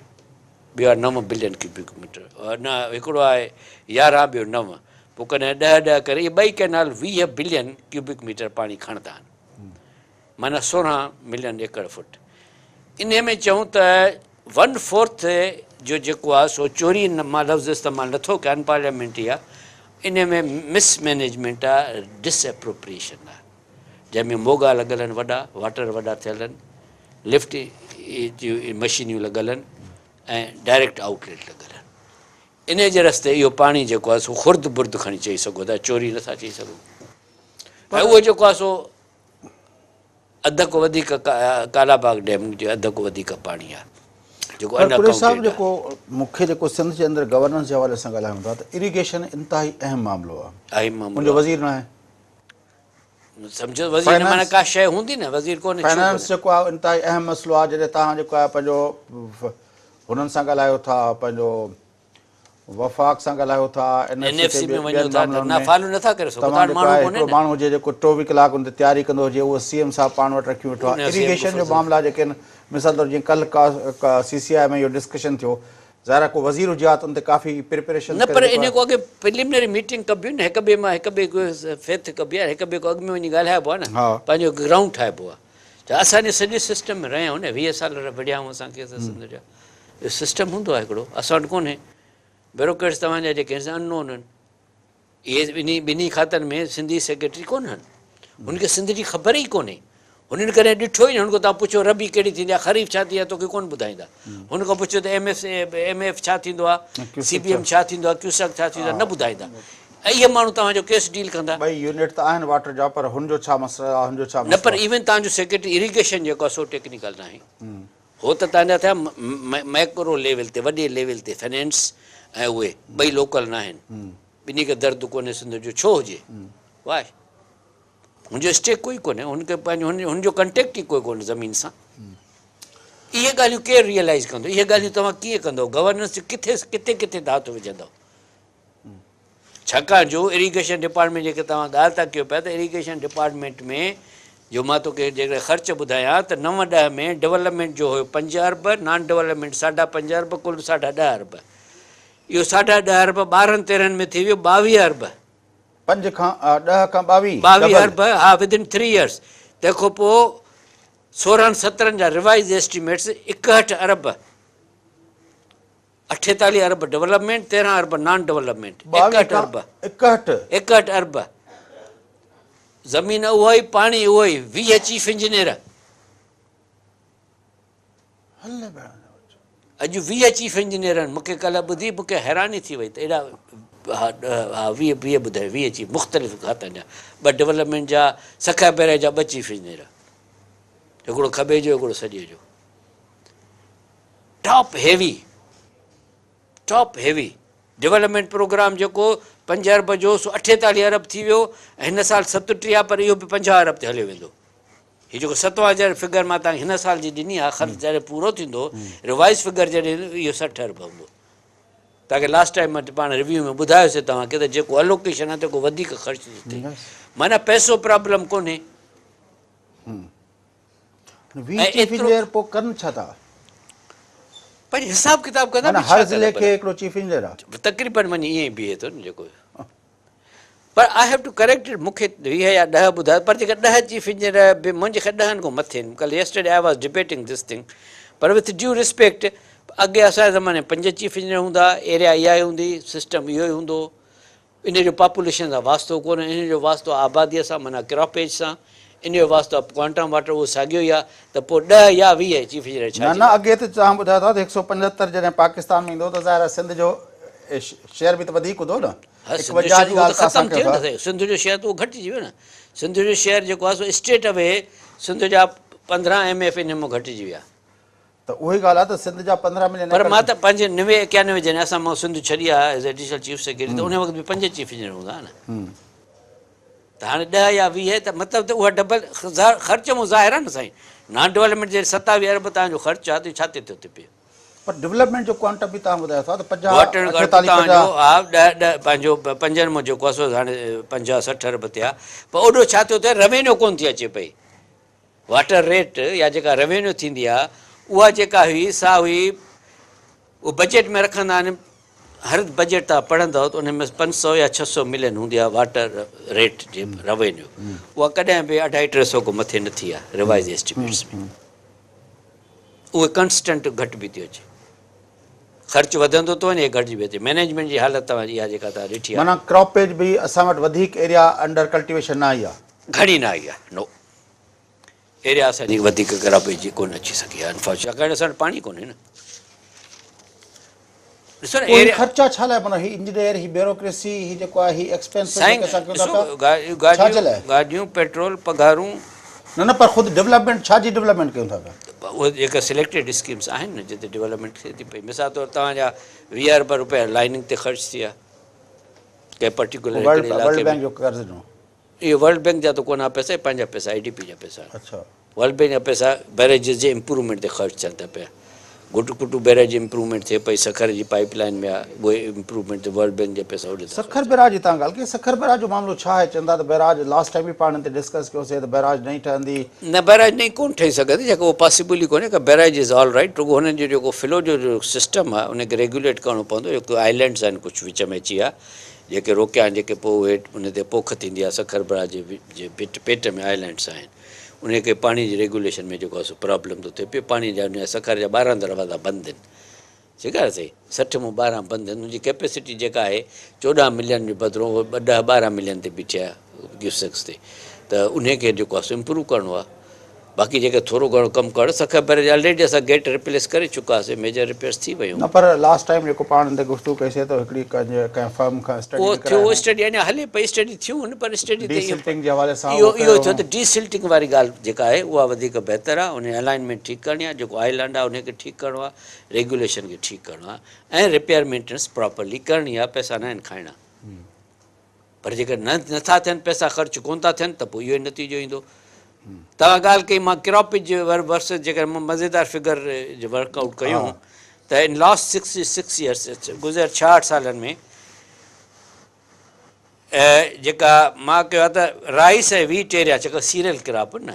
ٻيو آهي 9 بلين ڪيوبڪ ميٽر نه هڪڙو آهي 11 ٻيو 9 پوء ڪڏهن 10 10 ڪري اهي ٻئي ڪئنال 20 بلين ڪيوبڪ ميٽر پاڻي کڻندا آهن معنيٰ 16 ملين ايڪڙ فٽ انهي ۾ چئون ته ون فورٿ جو جيڪو آهي سو چوري مان لفظ استعمال نٿو ڪيان پارليامينٽري آهي انهي ۾ مس مينيجمينٽ آهي ڊس اپروپريشن آهي جنهن ۾ موڳا لڳل آهن وڏا واٽر وڏا ٿيل آهن لفٽ جون مشينيون لڳل آهن ۽ ڊائريڪٽ آئوٽ ليٽ لڳل آهن انهي جي رستي اهو پاڻي جيڪو آهي سو خرد برد کڻي چئي سگهو ٿا چوري نٿا چئي سگهو ۽ اهو جيڪو آهي سو اڌ کان وڌيڪ ڪالا باغ ڊيم جي اڌ کان وڌيڪ پاڻي آهي جيڪو پر قريشي صاحب جيڪو مون کي جيڪو سنڌ جي اندر گورننس جي حوالي سان ڳالهايون ٿا ته اريگيشن انتهائي اهم معاملو آهي اهم معاملو ان جو وزير ناهي سمجهو وزير نه معنيٰ ڪا شيء هوندي نه وزير ڪونهي ڇو فائنانس جيڪو آهي انتهائي اهم مسئلو آهي جڏهن توهان جيڪو آهي پنهنجو هنن سان ڳالهايو ٿا پنهنجو وفاق سان ڳالهايو ٿا اين ايف سي ۾ وڃو ٿا ته نه فالو نٿا ڪري سگهو توهان ماڻهو ڪونهي نه ماڻهو هجي جيڪو 24 ڪلاڪ ان تي تياري ڪندو هجي اهو سي ايم صاحب پاڻ وٽ رکيو ويٺو آهي اريگيشن جو معاملا جيڪي آهن مثال طور جيئن ڪلهه سي سي آء ۾ اهو ڊسڪشن ٿيو ظاهر آهي ڪو وزير هجي ها ته ان تي ڪافي پريپريشن نه پر ان کان اڳي پرليمنري ميٽنگ ڪبي نه هڪ ٻئي مان هڪ ٻئي کي فيٿ ڪبي آهي هڪ ٻئي کان اڳ ۾ وڃي ڳالهائبو آهي نه پنهنجو گرائونڊ ٺاهبو آهي ته اسان جي سڄي سسٽم ۾ رهيا آهيون نه 20 سال وڙهيا آهيون اسان کي سنڌ جا اهو سسٽم هوندو آهي هڪڙو اسان وٽ ڪونهي بيوروڪريٽس توهان جا جيڪي آهن ان نون آهن اهي ٻنهي ٻنهي کاتن ۾ سنڌي سيڪريٽري ڪونهن هن کي سنڌ جي خبر ئي ڪونهي هنن ڪڏهن ڏٺو ئي نه هن کان توهان پڇو ربيع ڪهڙي ٿيندي آهي خريف ڇا ٿيندي آهي توکي ڪونه ٻڌائيندا هن کان پڇو ته ايم ايف ايم ايف ڇا ٿيندو آهي سي بي ايم ڇا ٿيندو آهي ڪيوسڪ ڇا ٿيندو آهي نه ٻڌائيندا ۽ اهي ماڻهو توهان جو ڪيس ڊيل ڪندا. ٻئي يونٽ ته آهن واٽر جا پر هن جو ڇا مسئلو آهي هن جو ڇا نه پر ايون توهان جو سيڪريٽري اريگيشن جيڪو آهي سو ٽيڪنيڪل ناهي. هو ته توهان جا ٿيا ميڪرو ليول تي وڏي ليول تي فنانس ۽ اهي ٻئي لوڪل ناهن. ٻنهي کي درد ڪونهي سنڌ جو ڇو هجي واء هن جو اسٽيڪ ڪوئي ڪونهي هن کي پنهنجو هن جو ڪنٽيڪٽ ئي ڪوئي ڪونهي زمين سان. اهي ڳالهيون ڪير ريئلائز ڪندو اهي ڳالهيون توهان ڪيئن ڪندو گورننس ڪٿي ڪٿي ڪٿي ته هٿ وجهندو. ڇاڪاڻ جو اريگيشن ڊپارٽمينٽ جيڪي توهان ڳالهه ٿا ڪيو پيا ته اريگيشن ڊپارٽمينٽ ۾ جو مان توکي جيڪڏهن خرچ ٻڌايان ته 9 10 ۾ ڊولپمينٽ جو هيو 5 ارب نان ڊولپمينٽ ساڍا 5 ارب ڪل ساڍا 10 ارب اهو ساڍا 10 ارب 12 13 ۾ ٿي ويو 22 ارب. 5 کان 10 کان 22 22 ارب ها ود ان 3 ايئرس تنهن کان پوء 16 17 جا ريوائز ايسٽيميٽس 61 ارب. 48 ارب ڊولپمينٽ، 13 ارب نان ڊولپمينٽ، 61 ارب، 61 ارب، زمين اها ئي پاڻي اهو ئي، 20 چيف انجنيئر، اڄ 20 چيف انجنيئر آهن، مونکي ڪلهه ٻڌي مونکي حيراني ٿي وئي ته ايڏا ها 20 20 ٻڌايو 20 چيف مختلف کاتن جا، ٻه ڊولپمينٽ جا، سکر بئراج جا ٻه چيف انجنيئر، هڪڙو کٻي جو هڪڙو سڄي جو. Top heavy top heavy development programme جيڪو 5 ارب جو سو 48 ارب ٿي ويو ۽ هن سال 37 آهي پر اهو به 50 ارب تي هليو ويندو. هي جيڪو ستوان جڏهن فگر مان توهان کي هن سال جي ڏني آهي خرچ جڏهن پورو ٿيندو ريوائز فگر جڏهن اهو 60 ارب هوندو. توهان کي لاسٽ ٽائيم مان پاڻ ريويو ۾ ٻڌايوسي توهان کي ته جيڪو الوڪيشن آهي تنهن کان وڌيڪ خرچ ٿو ٿئي معنيٰ پئسو پرابلم ڪونهي. 20 چيف انجنيئر پوء ڪن ڇا ٿا؟ پنهنجو حساب ڪتاب ڪندا معنيٰ هر ضلعي کي هڪڙو چيف انجنيئر آ. تقريبن وڃي ائين ئي بيهي ٿو نه جيڪو پر I have to correct it مون کي 20 يا 10 ٻڌايو پر جيڪا 10 چيف انجنيئر به منهنجي خيال ڏهن کان مٿي آهن ڪلهه yesterday I was debating this thing پر وٿ ڊيو ريسپيڪٽ اڳي اسان جي زماني ۾ 5 چيف انجنيئر هوندا ايريا اها ئي هوندي سسٽم اهو ئي هوندو هو انهيء جو پاپوليشن سان واسطو ڪونهي، انهيء جو واسطو آهي آباديء سان معنيٰ ڪراپيج سان، انهيء جو واسطو آهي ڪوانٽم واٽر اهو ساڳيو ئي آهي ته پوء ڏهه يا 20 چيف انجنيئر ڇا نه جي نه اڳي ته توهان ٻڌايو ٿا ته 175 جڏهن پاڪستان ۾ ايندو ته ظاهر آهي سنڌ جو شيئر به ته وڌيڪ هوندو نه. 51 جي ڳالهه ته اسان ختم ٿي ويو نه سنڌ جو شيئر ته اهو گهٽجي ويو نه. سنڌ جو شيئر جيڪو آهي سو اسٽريٽ اوي سنڌ جا 15 ايم ايف ان مان گهٽجي ويا. ته اها ئي ڳالهه آهي ته سنڌ جا 15 ملين پر مان ته پنهنجي 90 91 جڏهن اسان مان سنڌ ڇڏي آ ايز ايڊيشنل چيف سيڪريٽري ته ان وقت به 5 چيف انجنيئر هوندا هئا نه. ته هاڻي 10 يا 20 ته مطلب ته اها ڊبل خرچ مون ظاهر آهي نه سائين. نان ڊولپمينٽ جي 27 ارب توهان جو خرچ آهي ته ڇا تي ٿيو ٿي پيو. پر ڊولپمينٽ جو ڪوانٽم به توهان ٻڌايو ٿا ته 50 48 50 ها 10 10 پنهنجو پنجن مان جيڪو آهي سو هاڻي 50 60 ارب ٿيا پر اوڏو ڇا ٿيو ٿئي روينيو ڪونه ٿي اچي پئي. واٽر ريٽ يا جيڪا روينيو ٿيندي آهي اها جيڪا هئي سا هئي اهو بجيٽ ۾ رکندا آهن. هر بجيٽ توهان پڙهندؤ ته ان ۾ 500 يا 600 ملين هوندي آهي واٽر ريٽ جي روينيو. اها ڪڏهن به اڍائي ٽي سو کان مٿي نه ٿي آهي ريوائز ايسٽيميٽس ۾. اهي ڪانسٽنٽ گهٽ به ٿي اچي. خرچ وڌندو ٿو وڃي گهٽجي به اچي. مئنيجمينٽ جي حالت توهان جي اها جيڪا توهان ڏٺي آهي. معنيٰ ڪراپيج به اسان وٽ وڌيڪ ايريا انڊر ڪلٽيويشن نه آئي آهي. گهڻي نه آئي آهي. نو ايريا اسان جي وڌيڪ ڪراپيج جي ڪونه اچي سگهي آهي انفارچونيٽلي ڇاڪاڻ اسان وٽ پاڻي ڪونهي نه. ڏسو نه ايريا خرچا ڇا لاء معنيٰ هي انجنيئر هي بيوروڪريسي هي جيڪو آهي هي ايڪسپينسز جيڪي اسان ڪيون ٿا پيا ڇا جي لاء؟ گاڏيون پيٽرول پگهارون. نه نه پر خود ڊولپمينٽ ڇا جي ڊولپمينٽ ڪيون ٿا پيا؟ اهي جيڪا سليڪٽيڊ اسڪيمس آهن نه جتي ڊولپمينٽ ٿئي ٿي پئي مثال طور توهان جا 20 ارب روپيا لائننگ تي خرچ ٿي ويا ڪنهن پرٽيڪولر هڪڙي علائقي ۾ ورلڊ بينڪ جو قرض ڏنو. اهي ورلڊ بينڪ جا ته ڪونه ها پئسا، اهي پنهنجا پئسا آء ڊي پي جا پئسا آهن. ورلڊ بينڪ جا پئسا بئريجز جي امپروومينٽ تي خرچ ٿين ٿا پيا. گهٽ بئريج امپروومينٽ ٿئي پئي، سکر جي پائيپ لائين ۾ آهي، اهي امپروومينٽ تي ورلڊ بينڪ جا پئسا اوڏي ٿا خرچ سکر ٿين. بئراج جي توهان ڳالهه ڪئي، سکر بئراج جو معاملو ڇا آهي؟ چون ٿا ته بئراج لاسٽ ٽائيم به پاڻ هن تي ڊسڪس ڪيوسين ته بئراج نئين ٺهندي. نه بئراج نئين ڪونه ٺهي سگهندي، جيڪو اهو پاسيبل ئي ڪونهي، بئراج از آل رائيٽ، رڳو هنن جو جيڪو فلو جو سسٽم آهي ان کي ريگيوليٽ ڪرڻو پوندو، جيڪو آئلينڊز آهن ڪجهه وچ ۾ اچي ويا، جيڪي روڪيا آهن جيڪي پوء اهي ان تي پوک ٿيندي آهي سکر براج جي پيٽ پيٽ ۾ آئلينڊس آهن انهي کي پاڻي جي ريگوليشن ۾ جيڪو آهي سو پرابلم ٿو ٿئي پيو پاڻي جا ان سکر جا 12 دروازا بند آهن ٺيڪ آهي سائين 60 مون 12 بند آهن ان جي ڪيپيسٽي جيڪا آهي 14 ملين جي بدرون اهو 10 12 ملين تي بيٺي آهي ڪيوسڪس تي ته انهي کي جيڪو آهي سو امپروو ڪرڻو آهي باقي جيڪي ٿورو گهڻو ڪم ڪرڻ سکر بئراج آلريڊي اسان گيٽ ريپليس ڪري چڪا هئاسين ميجر ريپيئرس ٿي ويون. نه پر لاسٽ ٽائيم جيڪو پاڻ ان تي گفتگو ڪئي سي ته هڪڙي ڪنهن فرم کان اسٽڊي به ڪرائي اهو ٿيو اسٽڊي اڃا هلي پئي اسٽڊي ٿيون آهن پر اسٽڊي ڊي سلٽنگ جي حوالي سان اهو اهو ٿيو ته ڊي سلٽنگ واري ڳالهه جيڪا آهي اها وڌيڪ بهتر آهي ان الائنمينٽ ٺيڪ ڪرڻي آهي جيڪو آئلنڊ آهي ان کي ٺيڪ ڪرڻو آهي ريگيوليشن کي ٺيڪ ڪرڻو آهي ۽ ريپيئر مينٽيننس پراپرلي ڪرڻي آهي پئسا نه آهن کائڻا. پر جيڪڏهن نه نٿا ٿين پئسا خرچ ڪونه ٿا ٿين ته پوء اهو ئي نتيجو ايندو. توهان ڳالهه ڪئي مان ڪراپيج ورسز جيڪڏهن مان مزيدار فگر ورڪ آئوٽ ڪيون ته ان لاسٽ 66 ايئرس گذريل 66 سالن ۾ جيڪا مان ڪيو آهي ته رائس ۽ ويٽ ايريا جيڪا سيريل ڪراپ نه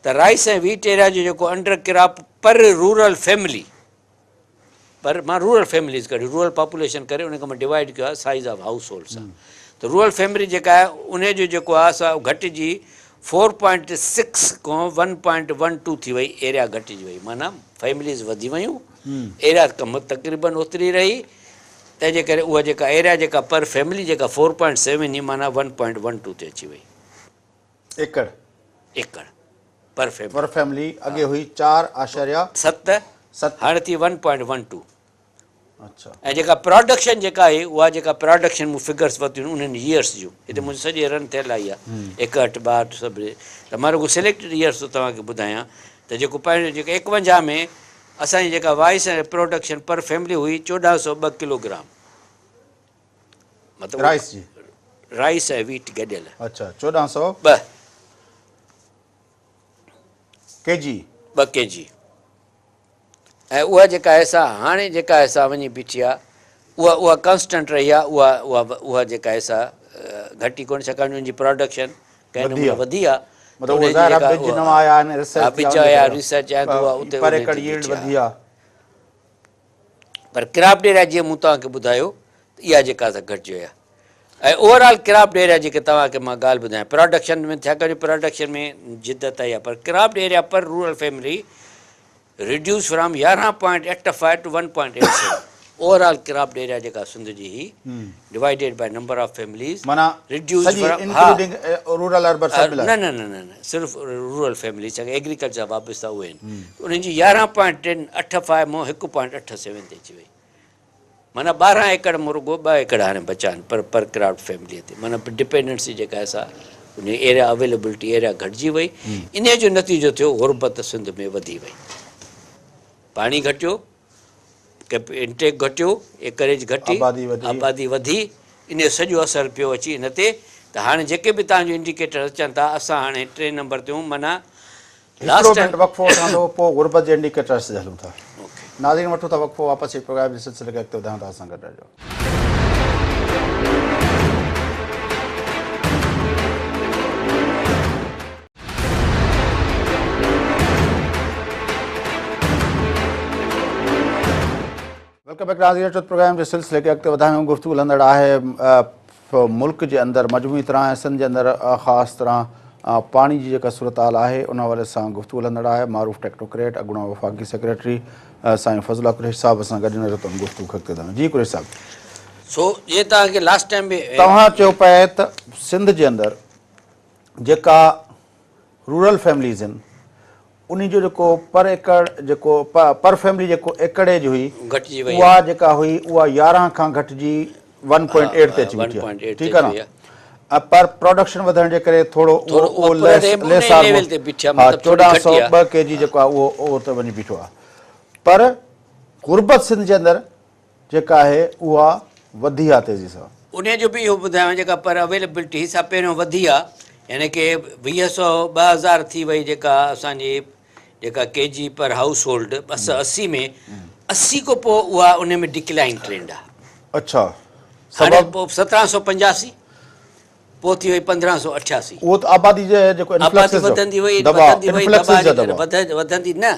ته رائس ۽ ويٽ ايريا جو جيڪو انڊر ڪراپ پر رورل فيملي پر مان رورل فيمليز ڪڍي رورل پاپوليشن ڪري ان کي مان ڊوائيڊ ڪيو آهي سائيز آف هائوس هولڊ سان ته رورل فيملي جيڪا آهي ان جو جيڪو آهي سا گهٽجي 4.6 کان 1.12 ٿي وئي ايريا گهٽجي وئي معنيٰ فيمليز وڌي ويون ايريا ڪم تقريبن اوتري رهي تنهن جي ڪري اها جيڪا ايريا جيڪا پر فيملي جيڪا 4.7 هئي معنيٰ 1.12 تي اچي وئي. ايڪڙ. ايڪڙ پر فيملي. پر فيملي اڳي هئي چار اعشاريه. ست ست. هاڻي ٿي 1.12. اڇا. ۽ جيڪا پراڊڪشن جيڪا آهي اها جيڪا پراڊڪشن مون فگرس ورتيون آهن انهن يئرس جون هتي منهنجي سڄي رن ٿيل آئي آهي 61 62 سڀ ته مان رڳو سليڪٽيڊ يئرس ٿو توهان کي ٻڌايان ته جيڪو پنهنجو جيڪو 51 ۾ اسان جي جيڪا وائس ۽ پراڊڪشن پر فيملي هئي 1402 ڪلوگرام. مطلب رائس جي. رائس ۽ ويٽ گڏيل. اڇا 1400 ٻه. ڪي جي. 2 ڪي جي ۽ اها جيڪا آهي سا هاڻي جيڪا آهي سا وڃي بيٺي آهي اها اها ڪانسٽنٽ رهي آهي اها اها اها جيڪا آهي سا گهٽي ڪونهي ڇاڪاڻ جو ان جي پراڊڪشن ڪنهن نموني وڌي آهي مطلب اهو ظاهر آهي ٻج نوان آيا آهن ريسرچ ٻج آيا ريسرچ آيا ته اها اتي پر ايڪڙ ييلڊ وڌي آهي. پر ڪراپڊ ايريا جيئن مون توهان کي ٻڌايو ته اها جيڪا سا گهٽجي وئي آهي ۽ اوور آل ڪراپڊ ايريا جيڪي توهان کي مان ڳالهه ٻڌايان پراڊڪشن ۾ ڇاڪاڻ جو پراڊڪشن ۾ جدت آئي آهي پر cropped area per rural family reduce from 11.85 to 1.87 overall cropped area جيڪا سنڌ جي هئي divided by number of families معنيٰ ريڊيوس سڄي انڪلوڊنگ رورل اربن سڀ ملائي نه نه نه نه نه صرف رورل فيمليز جيڪي ايگريڪلچر سان وابسته اهي آهن انهن جي 11.85 مان 1.87 تي اچي وئي. معنيٰ 12 ايڪڙ مون رڳو 2 ايڪڙ هاڻي بچا آهن پر پر ڪراپٽ فيمليء تي معنيٰ ڊپينڊنسي جيڪا آهي سا ان ايريا اويليبلٽي ايريا گهٽجي وئي. انهيء جو نتيجو ٿيو غربت سنڌ ۾ وڌي وئي. پاڻي گهٽيو، انٽيڪ گهٽيو، ايڪريج گهٽي، آبادي وڌي، انهيء سڄو اثر پيو اچي ان تي ته هاڻي جيڪي به توهان جو انڊيڪيٽر اچن ٿا اسان هاڻي ٽئين نمبر تي آهيون معنيٰ هڪڙو منٽ وقفو وٺان ٿو پوء غربت جي انڊيڪيٽرس تي هلون ٿا. ناظرين وٺون ٿا وقفو واپس اچي پروگرام جي سلسلي کي اڳتي وڌايون ٿا اسان گڏ رهجو. Welcome back ناظرين اچو ته پروگرام جي سلسلي کي اڳتي وڌايون گفتگو هلندڙ آهي ملڪ جي اندر مجموعي طرح ۽ سنڌ جي اندر خاص طرح پاڻي جي جيڪا صورتحال آهي ان حوالي سان گفتگو هلندڙ آهي معروف ٽيڪنوڪريٽ اڳوڻا وفاقي سيڪريٽري سائين فضل الله قريشي صاحب سان گڏ اچو ته گفتگو کي اڳتي وڌايون جي قريشي صاحب. سو جي توهان کي لاسٽ ٽائيم به. توهان چيو پئي ته سنڌ جي اندر جيڪا رورل فيمليز آهن انهي جو جيڪو پر ايڪڙ جيڪو پر فيملي جيڪو ايڪڙيج هئي گهٽجي وئي اها جيڪا هئي اها 11 کان گهٽجي ون پوائنٽ ايٽ تي اچي بيٺي آهي ٺيڪ آهي نه ۽ پر پروڊڪشن وڌڻ جي ڪري ٿورو اهو ليس ليس آر ها 1402 ڪي جي جيڪو آهي اهو اهو ته وڃي بيٺو آهي پر غربت سنڌ جي اندر جيڪا آهي اها وڌي آ تيزي سان. انهيء جو به اهو ٻڌايان جيڪا پر اويليبلٽي سا پهريون وڌي آ يعني ڪي 20 سئو 2000 ٿي وئي جيڪا اسان جي جيڪا ڪي جي پر هائوس هولڊ 280 ۾ 80 کان پوء اها ان ۾ ڊڪلائن ٽرينڊ آ. اڇا هاڻي سبب؟ پوء 1785 پوء ٿي وئي 1588. اهو ته آبادي جي جيڪو آبادي انفلڪسز جو وڌندي وئي دٻاء وڌندي وئي انفلڪسز دٻاء جا جي ڪري دٻاء. وڌندي نه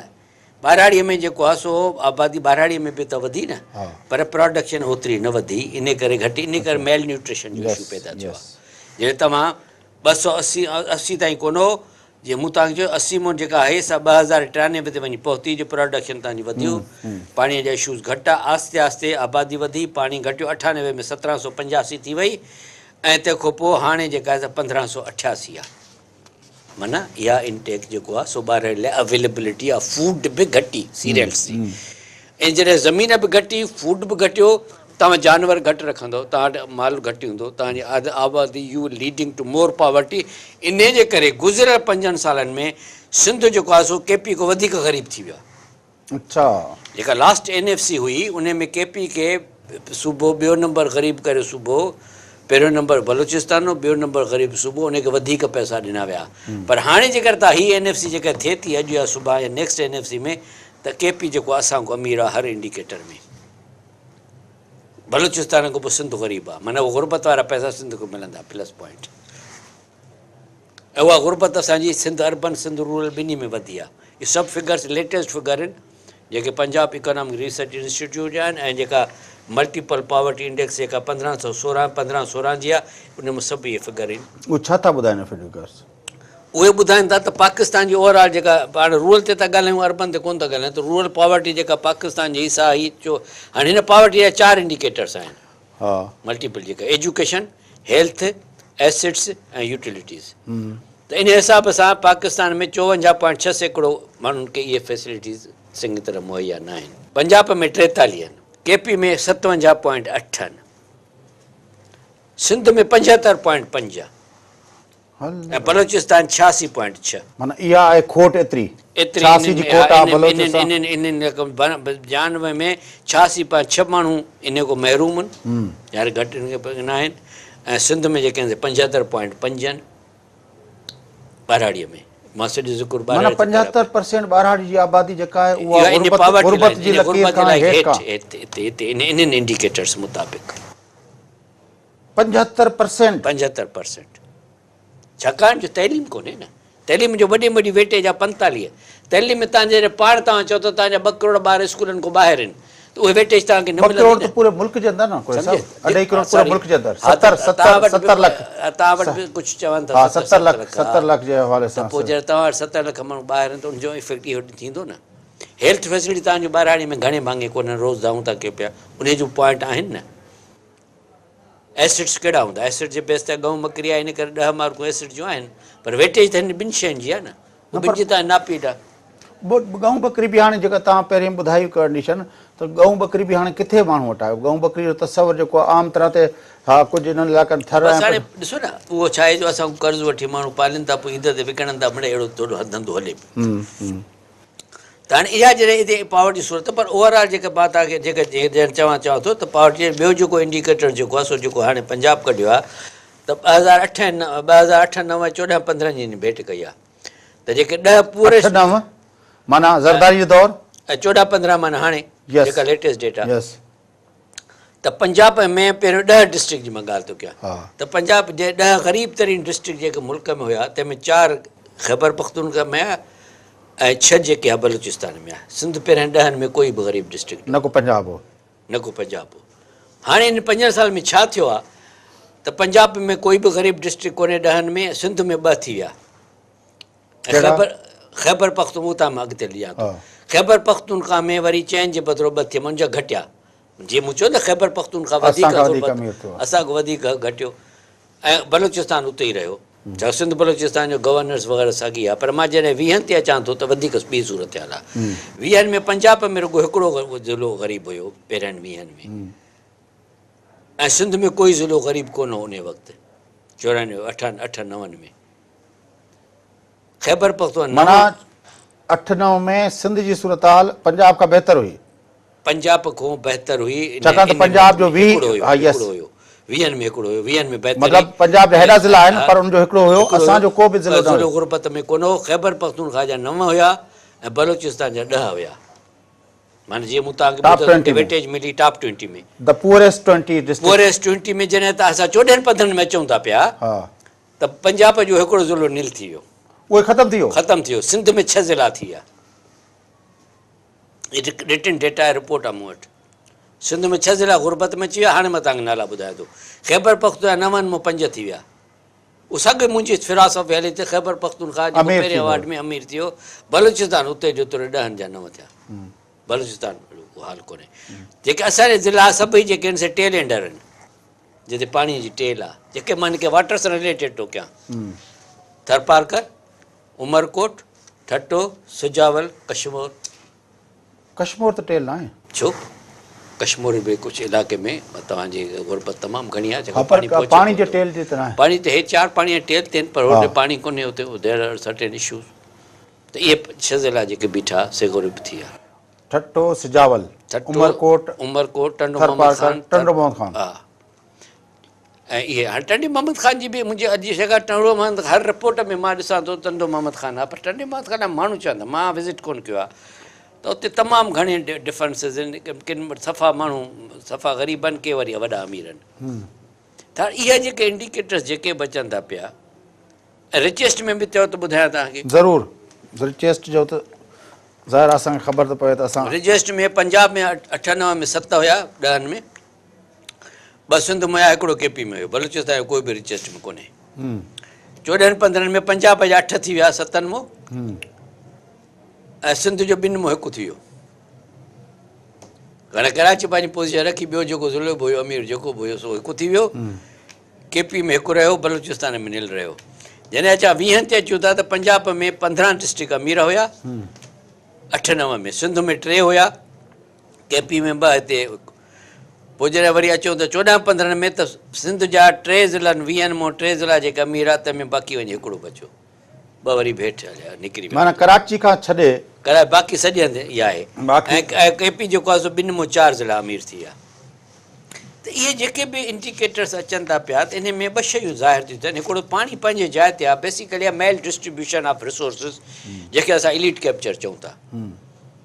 ٻهراڙيء ۾ جيڪو آهي سو آبادي ٻهراڙيء ۾ به ته وڌي نه پر پراڊڪشن اوتري نه وڌي انهي ڪري گهٽي انهي ڪري ميل نيوٽريشن جو اشو پيدا ٿيو آهي جڏهن توهان 280 80 تائين ڪونه هو جيئن مون توهان کي چيو 80 مون جيڪا آهي سا 2093 تي وڃي پهتي جو پراڊڪشن توهان جي وڌيو پاڻي جا اشوز گهٽ آ آهستي آهستي آبادي وڌي پاڻي گهٽيو 98 ۾ 1785 ٿي وئي ۽ تنهن کان پوء هاڻي جيڪا آهي سا 1588 آهي. معنيٰ اها انٽيڪ جيڪو آهي سو ٻارڙي لاء اويليبلٽي آف فوڊ به گهٽي سيريلس جي ۽ جڏهن زمين به گهٽي فوڊ به گهٽيو توهان جانور گهٽ رکندو توهان وٽ مال گهٽ هوندو توهان جي اڌ آبادي you leading to more poverty انهي جي ڪري گذريل پنجن سالن ۾ سنڌ جيڪو آهي سو ڪي پي کان وڌيڪ غريب ٿي ويو آهي. اڇا. جيڪا لاسٽ اين ايف سي هئي انهي ۾ ڪي پي ڪي صوبو ٻيو نمبر غريب ڪري صوبو پهريون نمبر بلوچستان هو ٻيو نمبر غريب صوبو انهي کي وڌيڪ پئسا ڏنا ويا پر هاڻي جيڪر تا هي اين ايف سي جيڪا ٿئي ٿي اڄ يا سڀان يا نيڪسٽ اين ايف سي ۾ ته ڪي پي جيڪو اسان کان امير آهي هر انڊيڪيٽر ۾ بلوچستان کان پوء سنڌ غريب آهي معنيٰ غربت وارا پئسا سنڌ کي ملندا پلس پوائنٽ. ۽ اها غربت اسان جي سنڌ اربن سنڌ رورل ٻنهي ۾ وڌي آهي. اهي سڀ فگرس ليٽيسٽ فگر آهن جيڪي پنجاب اڪانامڪ ريسرچ انسٽيٽيوٽ جا آهن ۽ جيڪا ملٽيپل پاورٽي انڊيڪس جيڪا 1516 1516 جي آهي ان ۾ سڀ اهي فگر آهن. اهي ڇا ٿا ٻڌائن اهي فگرس؟ اهي ٻڌائن ٿا ته پاڪستان جي اوور آل جيڪا پاڻ رورل تي ٿا ڳالهايون اربن تي ڪونه ٿا ڳالهايون ته رورل پاورٽي جيڪا پاڪستان جي سا هي هاڻي هن پاورٽي جا چار انڊيڪيٽرس آهن. ها. ملٽيپل جيڪا ايجوڪيشن، هيلٿ، ايسيٽس ۽ يوٽيلٽيز ته ان حساب سان پاڪستان ۾ 54.6% ماڻهن کي اهي فيسلٽيز چڱي طرح مهيا نه آهن. پنجاب ۾ 43 آهن، ڪي پي ۾ 57.8 آهن، سنڌ ۾ 75.5 آهن. ۽ بلوچستان 86.6. معنيٰ اها آهي کوٽ ايتري. ايتري 86 جي کوٽ آهي بلوچستان. انهن 96 ۾ 86.6 ماڻهو انهي کان محروم آهن يعني گهٽ انهن کي نه آهن ۽ سنڌ ۾ جيڪي آهن سي 75.5 آهن ٻهراڙيء ۾ مان سڄو ذڪر معنيٰ ٻهراڙي تي ڪريان 75 پرسينٽ ٻهراڙي جي آبادي جيڪا آهي اها اها انهي غربت پاورٽي غربت لائن جي انهي لڪير غربت کان لائن هيٺ هيٺ کان. هتي هتي انهن انڊيڪيٽرس مطابق. 75 پرسينٽ. 75 پرسينٽ ڇاڪاڻ جو تعليم ڪونهي نه تعليم جو وڏي ۾ وڏي ويٽيج آهي 45 تعليم ۾ تان جڏهن پاڻ توهان چئو ٿا توهان جا 2 ڪروڙ ٻار اسڪولن کان ٻاهر آهن ته اهي ويٽيج توهان کي نه 2 ملندي ڪروڙ نه ته پوري ملڪ جي اندر نه ڪوئي سمجهي صاحب اڍائي ڪروڙ پوري سوري ملڪ جي اندر ها 70 ته توهان 70 وٽ 70 به لک توهان وٽ به ڪجهه چون ٿا ها 70 70 لک 70 لک ها 70 لک جي حوالي ته سان پوء جڏهن توهان وٽ 70 لک ماڻهو ٻاهر آهن ته ان جو افيڪٽ اهو ٿيندو نه هيلٿ فيسلٽي توهان جو ٻهراڙي ۾ گهڻي ڀاڱي ڪونهن روز دانهون ٿا ڪيو پيا انهي جو پوائنٽ آهن نه ايسڊس ڪهڙا هوندا؟ ايسڊ جي بيس تي ڳئون مڪري آهي ان ڪري 10 مارڪون ايسڊ جون آهن پر ويٽيج ته هن ٻن شين جي آهي نه نه اهو پر ٻن جي تان ناپيڊ آهي. ڳئون ٻڪري به هاڻي جيڪا توهان پهرين ٻڌائي ڪنڊيشن ته ڳئون ٻڪري به هاڻي ڪٿي ماڻهو وٽ آهي ڳئون ٻڪري جو تصور جيڪو آهي عام طرح تي ها ڪجهه انهن علائقن ٿر بس هاڻي ڏسو نه اهو ڇا آهي جو اسان قرض وٺي ماڻهو پالين ٿا پوء عيد تي وڪڻن ٿا مڙئي اهڙو ٿورو ڌنڌو هلي پيو ته هاڻي اها جڏهن هتي پاورٽي جي صورت پر اوور آل جيڪا مان توهان کي جيڪا چوان چوان ٿو ته پاورٽي ٻيو جيڪو انڊيڪيٽر جيڪو آهي سو جيڪو هاڻي پنجاب ڪڍيو آهي ته 2008 2008 9 14 15 جي ڀيٽ ڪئي آهي ته جيڪي 10 پوري 8 9 معنيٰ زرداري جو دور 14 15 معنيٰ هاڻي جيڪا ليٽيسٽ ڊيٽا ته پنجاب ۾ پهريون 10 ڊسٽرڪٽ جي مان ڳالهه ٿو ڪيان ته پنجاب جي 10 غريب ترين ڊسٽرڪٽ جيڪي ملڪ ۾ هيا تنهن ۾ 4 خيبر پختونخوا ۾ آيا ۽ 6 جيڪي آ بلوچستان ۾ آيا. سنڌ پهرين 10 ۾ ڪوئي به غريب ڊسٽرڪٽ نه ڪو پنجاب هو. نه ڪو پنجاب هو. هاڻي ان 5 سالن ۾ ڇا ٿيو آ ته پنجاب ۾ ڪوئي به غريب ڊسٽرڪٽ ڪونهي 10 ۾ سنڌ ۾ 2 ٿي ويا. خيبر خيبر پختون اتان مان اڳتي ڏيان ٿو. خيبر پختونخوا ۾ وري 4 جي بدرو 2 ٿيا منهنجا گهٽيا. جيئن مون چيو نه خيبر پختونخوا وڌيڪ اسان کان وڌيڪ گهٽيو ۽ بلوچستان اتي ئي رهيو. ڇا سنڌ بلوچستان جو گورننس وغيره ساڳي آهي پر مان جڏهن 20 تي اچان ٿو ته وڌيڪ ٻي صورتحال آهي. 20 ۾ پنجاب ۾ رڳو هڪڙو ضلعو غريب هيو پهرين 20 ۾ ۽ سنڌ ۾ ڪوئي ضلعو غريب ڪونه هو انهي وقت 94 8 8 9 ۾ خيبر پختونخوا معنيٰ 8 9 ۾ سنڌ جي صورتحال پنجاب کان بهتر هئي. پنجاب کان بهتر هئي. ڇاڪاڻ ته پنجاب جو 20 ها يس. هڪڙو هيو 20 ۾ هڪڙو هيو 20 ۾ بهتر مطلب پنجاب جا هيڏا ضلعا آهن پر ان جو هڪڙو هيو اسان جو ڪو به ضلعو نه هيو. غربت ۾ ڪونه هو خيبر پختونخوا جا 9 هيا ۽ بلوچستان جا 10 هيا معنيٰ جيئن مون توهان کي ٻڌايو ته ويٽيج ملي top 20 ۾. The poorest 20 district. Poorest 20 ۾ جڏهن ته اسان 14 15 ۾ اچون ٿا پيا ته پنجاب جو هڪڙو ضلعو نل ٿي ويو. اهي ختم ٿي ويو. ختم ٿي ويو سنڌ ۾ 6 ضلعا ٿي ويا. رٽن ڊيٽا آهي رپورٽ آهي مون وٽ. سنڌ ۾ 6 ضلعا غربت ۾ اچي ويا هاڻي مان توهان کي نالا ٻڌايان ٿو. خيبر پختونخوا 9 مان 5 ٿي ويا. اهو ساڳيو منهنجي فلاسافي هلي ٿي خيبر پختونخوا جيڪو پهرين ايوارڊ ۾ امير ٿي ويو بلوچستان اتي جو تري 10 جا 9 ٿيا. بلوچستان اهو حال ڪونهي. جيڪي اسان جا ضلعا سڀئي جيڪي آهن سي ٽيل اينڊر آهن جتي پاڻي جي ٽيل آهي جيڪي مان هن کي واٽر سان رليٽيڊ ٿو ڪيان. ٿرپارڪر، عمرڪوٽ، ٺٽو، سجاول، ڪشمور. ڪشمور ته ٽيل ناهي. ڇو؟ ڪشمور به ڪجهه علائقي ۾ توهان جي غربت تمام گهڻي آهي جيڪو پاڻي پهچي پاڻي جي ٽيل جي ته ناهي. پاڻي ته هي 4 پاڻي جا ٽيل ته آهن پر هوڏي پاڻي ڪونهي اتي there are certain issues ته اهي 6 ضلعا جيڪي بيٺا سي غريب ٿي ويا. ٺٽو، سجاول، عمرڪوٽ، عمرڪوٽ، ٽنڊو محمد خان، ٽنڊو محمد خان. ها ۽ اهي هاڻي ٽنڊي محمد خان جي به منهنجي اڄ جي شيء ٽنڊو محمد هر رپورٽ ۾ مان ڏسان ٿو ٽنڊو محمد خان آهي پر ٽنڊي محمد خان جا ماڻهو چون ٿا مان وزٽ ڪونه ڪيو آهي ته اتي تمام گهڻي ڊفرنسز آهن ڪن صفا ماڻهو صفا غريب آهن ڪي وري وڏا امير آهن ته اها جيڪي انڊيڪيٽرس جيڪي به اچن ٿا پيا رچيسٽ ۾ به چئو ته ٻڌايان توهان کي. ضرور رچيسٽ جو ته ظاهر اسان کي خبر ته پوي ته اسان. رچيسٽ ۾ پنجاب ۾ 8 9 ۾ 7 هيا 10 ۾ 2 سنڌ ۾ هيا هڪڙو ڪي پي ۾ هيو بلوچستان جو ڪوئي به رچيسٽ ۾ ڪونهي. 14 15 ۾ پنجاب جا 8 ٿي ويا 7 مون ۽ سنڌ جو 2 مون 1 ٿي ويو. هاڻي ڪراچي پنهنجي پوزيشن رکي ٻيو جيڪو ضلعو به هيو امير جيڪو به هيو سو 1 ٿي ويو. ڪي پي ۾ 1 رهيو بلوچستان ۾ نل رهيو. جڏهن اچان 20 تي اچون ٿا ته پنجاب ۾ 15 ڊسٽرڪٽ امير هيا 8 9 ۾ سنڌ ۾ 3 هيا ڪي پي ۾ 2 هتي پوء جڏهن وري اچون ته 14 15 ۾ ته سنڌ جا 3 ضلعن 20 مان 3 ضلعا جيڪي امير آ تنهن ۾ باقي وڃي هڪڙو بچيو 2 وري ڀيٽ هليا نڪري ويا. معنيٰ ڪراچي کان ڇڏي. ڪراچي باقي سڄي هنڌ اها آهي ۽ ڪي پي جيڪو آهي سو 2 مان 4 ضلعا امير ٿي ويا ته اهي جيڪي به انڊيڪيٽرس اچن ٿا پيا ته انهي ۾ ٻه شيون ظاهر ٿيون ٿين هڪڙو پاڻي پنهنجي جاء تي آهي بيسيڪلي آهي ميل ڊسٽريبيوشن آف ريسورسز جنهن کي اسان اليٽ ڪيپچر چئون ٿا.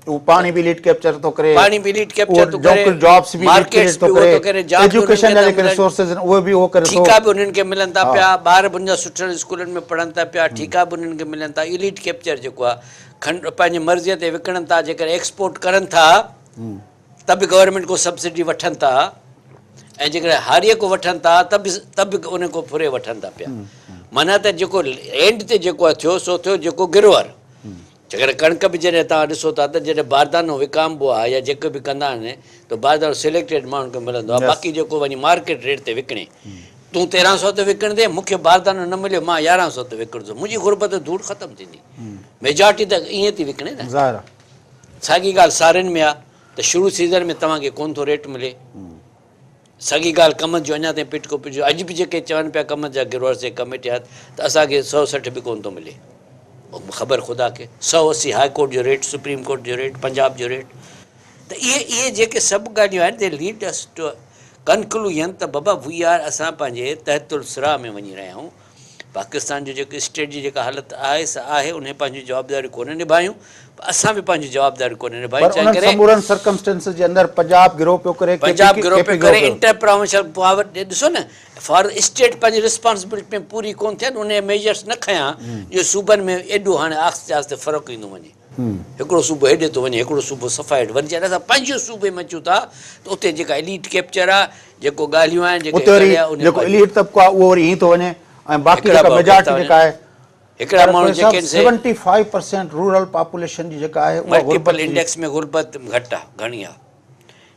اهو پاڻي به اليٽ ڪيپچر ٿو ڪري، پاڻي به اليٽ ڪيپچر ٿو ڪري، جابس به اليٽ ڪريئيٽ ٿو ڪري، ايجوڪيشن جا جيڪي ريسورسز آهن اهي به اهو ڪري ٿو، ٺيڪا به انهن کي ملن ٿا پيا، ٻار به انهن جا سٺن اسڪولن ۾ پڙهن ٿا پيا، ٺيڪا به انهن کي ملن ٿا، اليٽ ڪيپچر جيڪو آهي کنڊ پنهنجي مرضيء تي وڪڻن ٿا، جيڪڏهن ايڪسپورٽ ڪرن ٿا ته به گورنمينٽ کان سبسڊي وٺن ٿا ۽ جيڪڏهن هاريء کان وٺن ٿا ته به ته به ان کان ڦري وٺن ٿا پيا، معنيٰ ته جيڪو اينڊ تي جيڪو آهي ٿيو سو ٿيو جيڪو گروئر. جيڪڏهن ڪڻڪ به جڏهن توهان ڏسو ٿا ته جڏهن باردانو وڪامبو آهي يا جيڪو به ڪندا آهن ته باردانو سليڪٽيڊ ماڻهن کي ملندو آهي باقي جيڪو وڃي مارڪيٽ ريٽ تي وڪڻي تون 1300 تي وڪڻندين، مون کي باردانو نه مليو، مان 1100 تي وڪڻندس، منهنجي غربت ڌوڙ ختم ٿيندي. ميجارٽي ته ائين ٿي وڪڻي نه. ظاهر آ. ساڳي ڳالهه سارين ۾ آ ته شروع سيزن ۾ توهان کي ڪونه ٿو ريٽ ملي. ساڳي ڳالهه ڪمند جو اڃا تائين پٽڪو پٽجو اڄ به جيڪي چون پيا ڪمند جا گروئرس جي ڪميٽي آ ته اسان کي 160 به ڪونه ٿو ملي. خبر خدا کي. 180 هاء ڪورٽ جو ريٽ، سپريم ڪورٽ جو ريٽ، پنجاب جو ريٽ. ته اهي اهي جيڪي سڀ ڳالهيون آهن the lead us to conclusion ته بابا وي آر اسان پنهنجي تحت الثريٰ ۾ وڃي رهيا آهيون. پاڪستان جو جيڪو اسٽيٽ جي جيڪا حالت آهي سا آهي انهي پنهنجون جوابداريون ڪونه نڀايون اسان به پنهنجون جوابداريون ڪونه نڀايون پر تنهن انهن ڪري سمورن سرڪمسٽنسز جي اندر پنجاب گروهه پيو ڪري، ڪي پي پنجاب گروهه ڪي پيو پي ڪري گروهه پيو. انٽر پراونشل پاور ڏسو نه فار اسٽيٽ پنهنجي رسپانسبلٽي ۾ پوري ڪونه ٿيا انهي ميجرس نه کنيا جو صوبن ۾ ايڏو هاڻي آهستي آهستي فرق ايندو وڃي. هڪڙو صوبو هيڏي ٿو وڃي هڪڙو صوبو صفا هيٺ وري جڏهن اسان پنهنجي صوبي ۾ اچون ٿا ته اتي جيڪا اليٽ ڪيپچر آ جيڪو ڳالهيون آهن جيڪي اتي وري ڳالهيا انهي جيڪو پنهنجي اليٽ طبقو آ اهو وري ائين ٿو وڃي ۽ باقي هڪڙا جيڪا ٻه ميجارٽي ٿا جيڪا آهي هڪڙا پر ماڻهو قريشي صاحب جيڪي سي 75% رورل پاپوليشن جي جيڪا آهي اها ملٽيپل غربت جي انڊيڪس ۾ غربت گهٽ آ گهڻي آ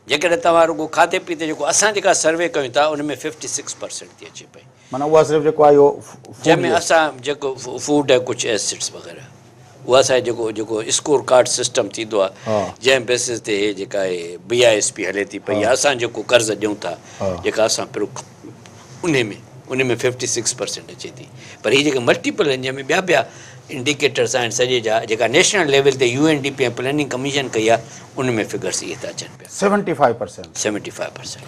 جيڪڏهن توهان رڳو کاڌي پيتي جيڪو اسان جيڪا سروي ڪيون ٿا ان ۾ 56% ٿي اچي پئي. معنيٰ اها صرف جيڪو آهي اهو فوڊ جنهن ۾ جي اسان جيڪو فوڊ ۽ ڪجهه ايسڊس وغيره اها اسان جيڪو جيڪو اسڪور ڪارڊ سسٽم ٿيندو آهي جنهن بيسس تي هي جيڪا هي بي I S P هلي ٿي پئي يا اسان جيڪو قرض ڏيون ٿا جيڪا اسان پرو انهي ۾ انهي ۾ 56% اچي ٿي پر هي جيڪي ملٽيپل آهن جنهن ۾ ٻيا ٻيا انڊيڪيٽرس آهن سڄي جا جيڪا نيشنل ليول تي U N D P ۽ planning commission ڪئي آهي ان ۾ فگرس اهي ٿا اچن پيا. 75%. 75%.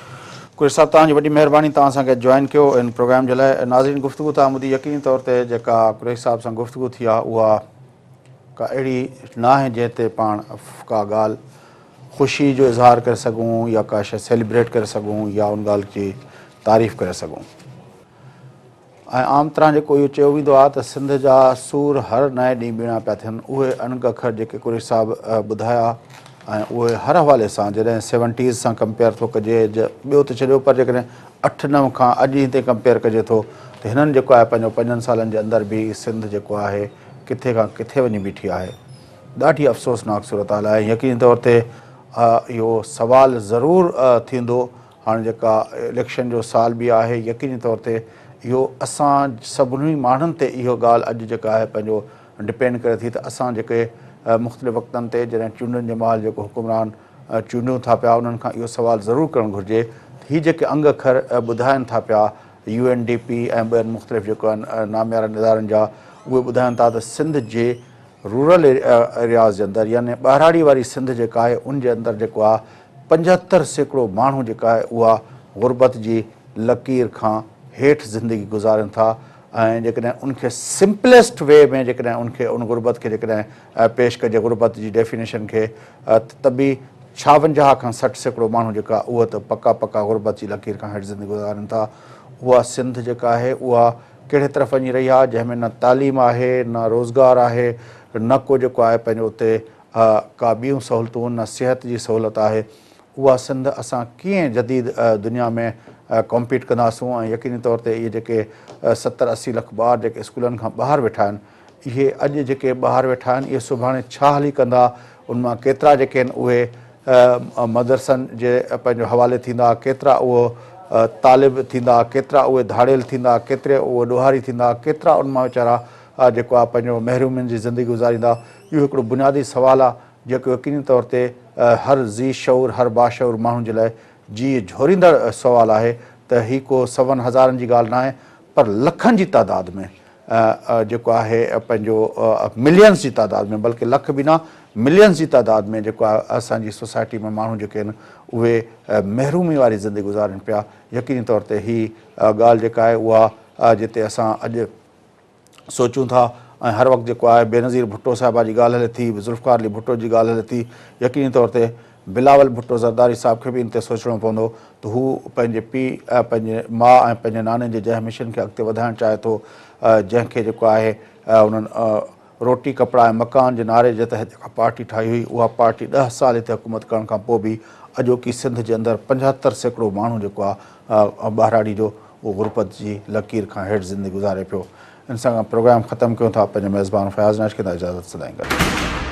قريشي صاحب توهان جي وڏي مهرباني توهان اسان کي جوائن ڪيو ان پروگرام جي لاء ناظرين گفتگو توهان ٻڌي يقيني طور تي جيڪا قريشي صاحب سان گفتگو ٿي آهي اها ڪا اهڙي ناهي جنهن تي پاڻ ڪا ڳالهه خوشي جو اظهار ڪري سگهون يا ڪا شيء سيليبريٽ ڪري سگهون يا ان ڳالهه جي تعريف ڪري سگهون. ۽ عام طرح جيڪو اهو چيو ويندو آهي ته سنڌ جا سور هر نئين ڏينهن ٻيڻا پيا ٿين اهي انگ اکر جيڪي قريشي صاحب ٻڌايا ۽ اهي هر حوالي سان جڏهن سيونٽيز سان ڪمپيئر ٿو ڪجي ٻيو ته ڇڏيو پر جيڪڏهن اٺ نو کان اڄ ڏينهن تائين ڪمپيئر ڪجي ٿو ته هنن جيڪو آهي پنهنجو پنجن سالن جي اندر به سنڌ جيڪو آهي ڪٿي کان ڪٿي وڃي بيٺي آهي ڏاڍي افسوسناڪ صورتحال آهي يقيني طور تي اهو سوال ضرور ٿيندو هاڻ جيڪا اليڪشن جو سال به آهي يقيني طور تي اهو اسان سڀني ماڻهن تي اهو ڳالهه اڄ جيڪا آهي پنهنجو ڊپينڊ ڪري ٿي ته اسان جيڪي مختلف وقتن تي جڏهن چونڊن جي مهل جيڪو حڪمران چونڊيون ٿا پيا انهن کان اهو سوال ضرور ڪرڻ گهرجي ته هي جيڪي انگ اکر ٻڌائن ٿا پيا يو اين ڊي پي ۽ ٻين مختلف جيڪو آهن ناميارن ادارن جا اهي ٻڌائن ٿا ته سنڌ جي رورل ايرياز جي اندر يعني ٻهراڙي واري سنڌ جيڪا آهي ان جي اندر جيڪو آهي 75% ماڻهو جيڪا آهي اها غربت جي لڪير کان هيٺ زندگي گذارين ٿا ۽ جيڪڏهن ان کي سمپليسٽ وي ۾ جيڪڏهن ان کي ان غربت کي جيڪڏهن پيش ڪجي غربت جي ڊيفينيشن کي ته به 56 کان 60% ماڻهو جيڪا اهو ته پڪا پڪا غربت جي لڪير کان هيٺ زندگي گذارين ٿا اها سنڌ جيڪا آهي اها ڪهڙي طرف وڃي رهي آهي جنهن ۾ نه تعليم آهي نه روزگار آهي نه ڪو جيڪو آهي پنهنجو اتي ڪا ٻيون سهولتون نه صحت جي سهولت آهي اها سنڌ اسان ڪيئن جديد دنيا ۾ ڪمپيٽ ڪنداسون ۽ يقيني طور تي اهي جيڪي 70 80 لک ٻار جيڪي اسڪولن کان ٻاهر ويٺا آهن اهي اڄ جيڪي ٻاهر ويٺا آهن اهي سڀاڻي ڇا هلي ڪندا ان مان ڪيترا جيڪي آهن اهي مدرسن جي پنهنجو حوالي ٿيندا ڪيترا اهو طالب ٿيندا ڪيترا اهي ڌاڙيل ٿيندا ڪيتري اهي ڏوهاري ٿيندا ڪيترا ان مان ويچارا جيڪو آهي پنهنجو محرومين جي زندگي گذاريندا اهو هڪڙو بنيادي سوال آهي جيڪو يقيني طور تي هر ذي شعور هر باشعور ماڻهو جي لاء جيء جهوريندڙ سوال آهي ته هي ڪو سون هزارن جي ڳالهه ناهي پر لکن جي تعداد ۾ جيڪو آهي پنهنجو ملينز جي تعداد ۾ بلڪه لک به نه ملينز جي تعداد ۾ جيڪو آهي اسان جي سوسائٽي ۾ ماڻهو جيڪي آهن اهي محرومي واري زندگي گذارين پيا يقيني طور تي هي ڳالهه جيڪا آهي اها جتي اسان اڄ سوچون ٿا ۽ هر وقت جيڪو آهي بينظير ڀٽو صاحبه جي ڳالهه هلي ٿي ذوالفقار علي ڀٽو جي ڳالهه هلي ٿي يقيني طور تي بلاول ڀٽو زرداري صاحب کي به ان تي سوچڻو پوندو ته هو پنهنجي پيء پنهنجي ماء ۽ پنهنجي ناني جي جنهن مشن کي اڳتي وڌائڻ چاهي ٿو جنهن کي جيڪو آهي انهن روٽي ڪپڙا ۽ مڪان جي نعري جي تحت جيڪا پارٽي ٺاهي هئي اها پارٽي 10 سال هتي حڪومت ڪرڻ کان پوء به اڄوڪي سنڌ جي اندر 75% ماڻهو جيڪو آهي ٻهراڙي جو اهو غربت جي لڪير کان هيٺ زندگي گذاري پيو. ان سان پروگرام ختم ڪيون ٿا. پنهنجي ميزبان فياض ناش کي اجازت سدائين گڏ.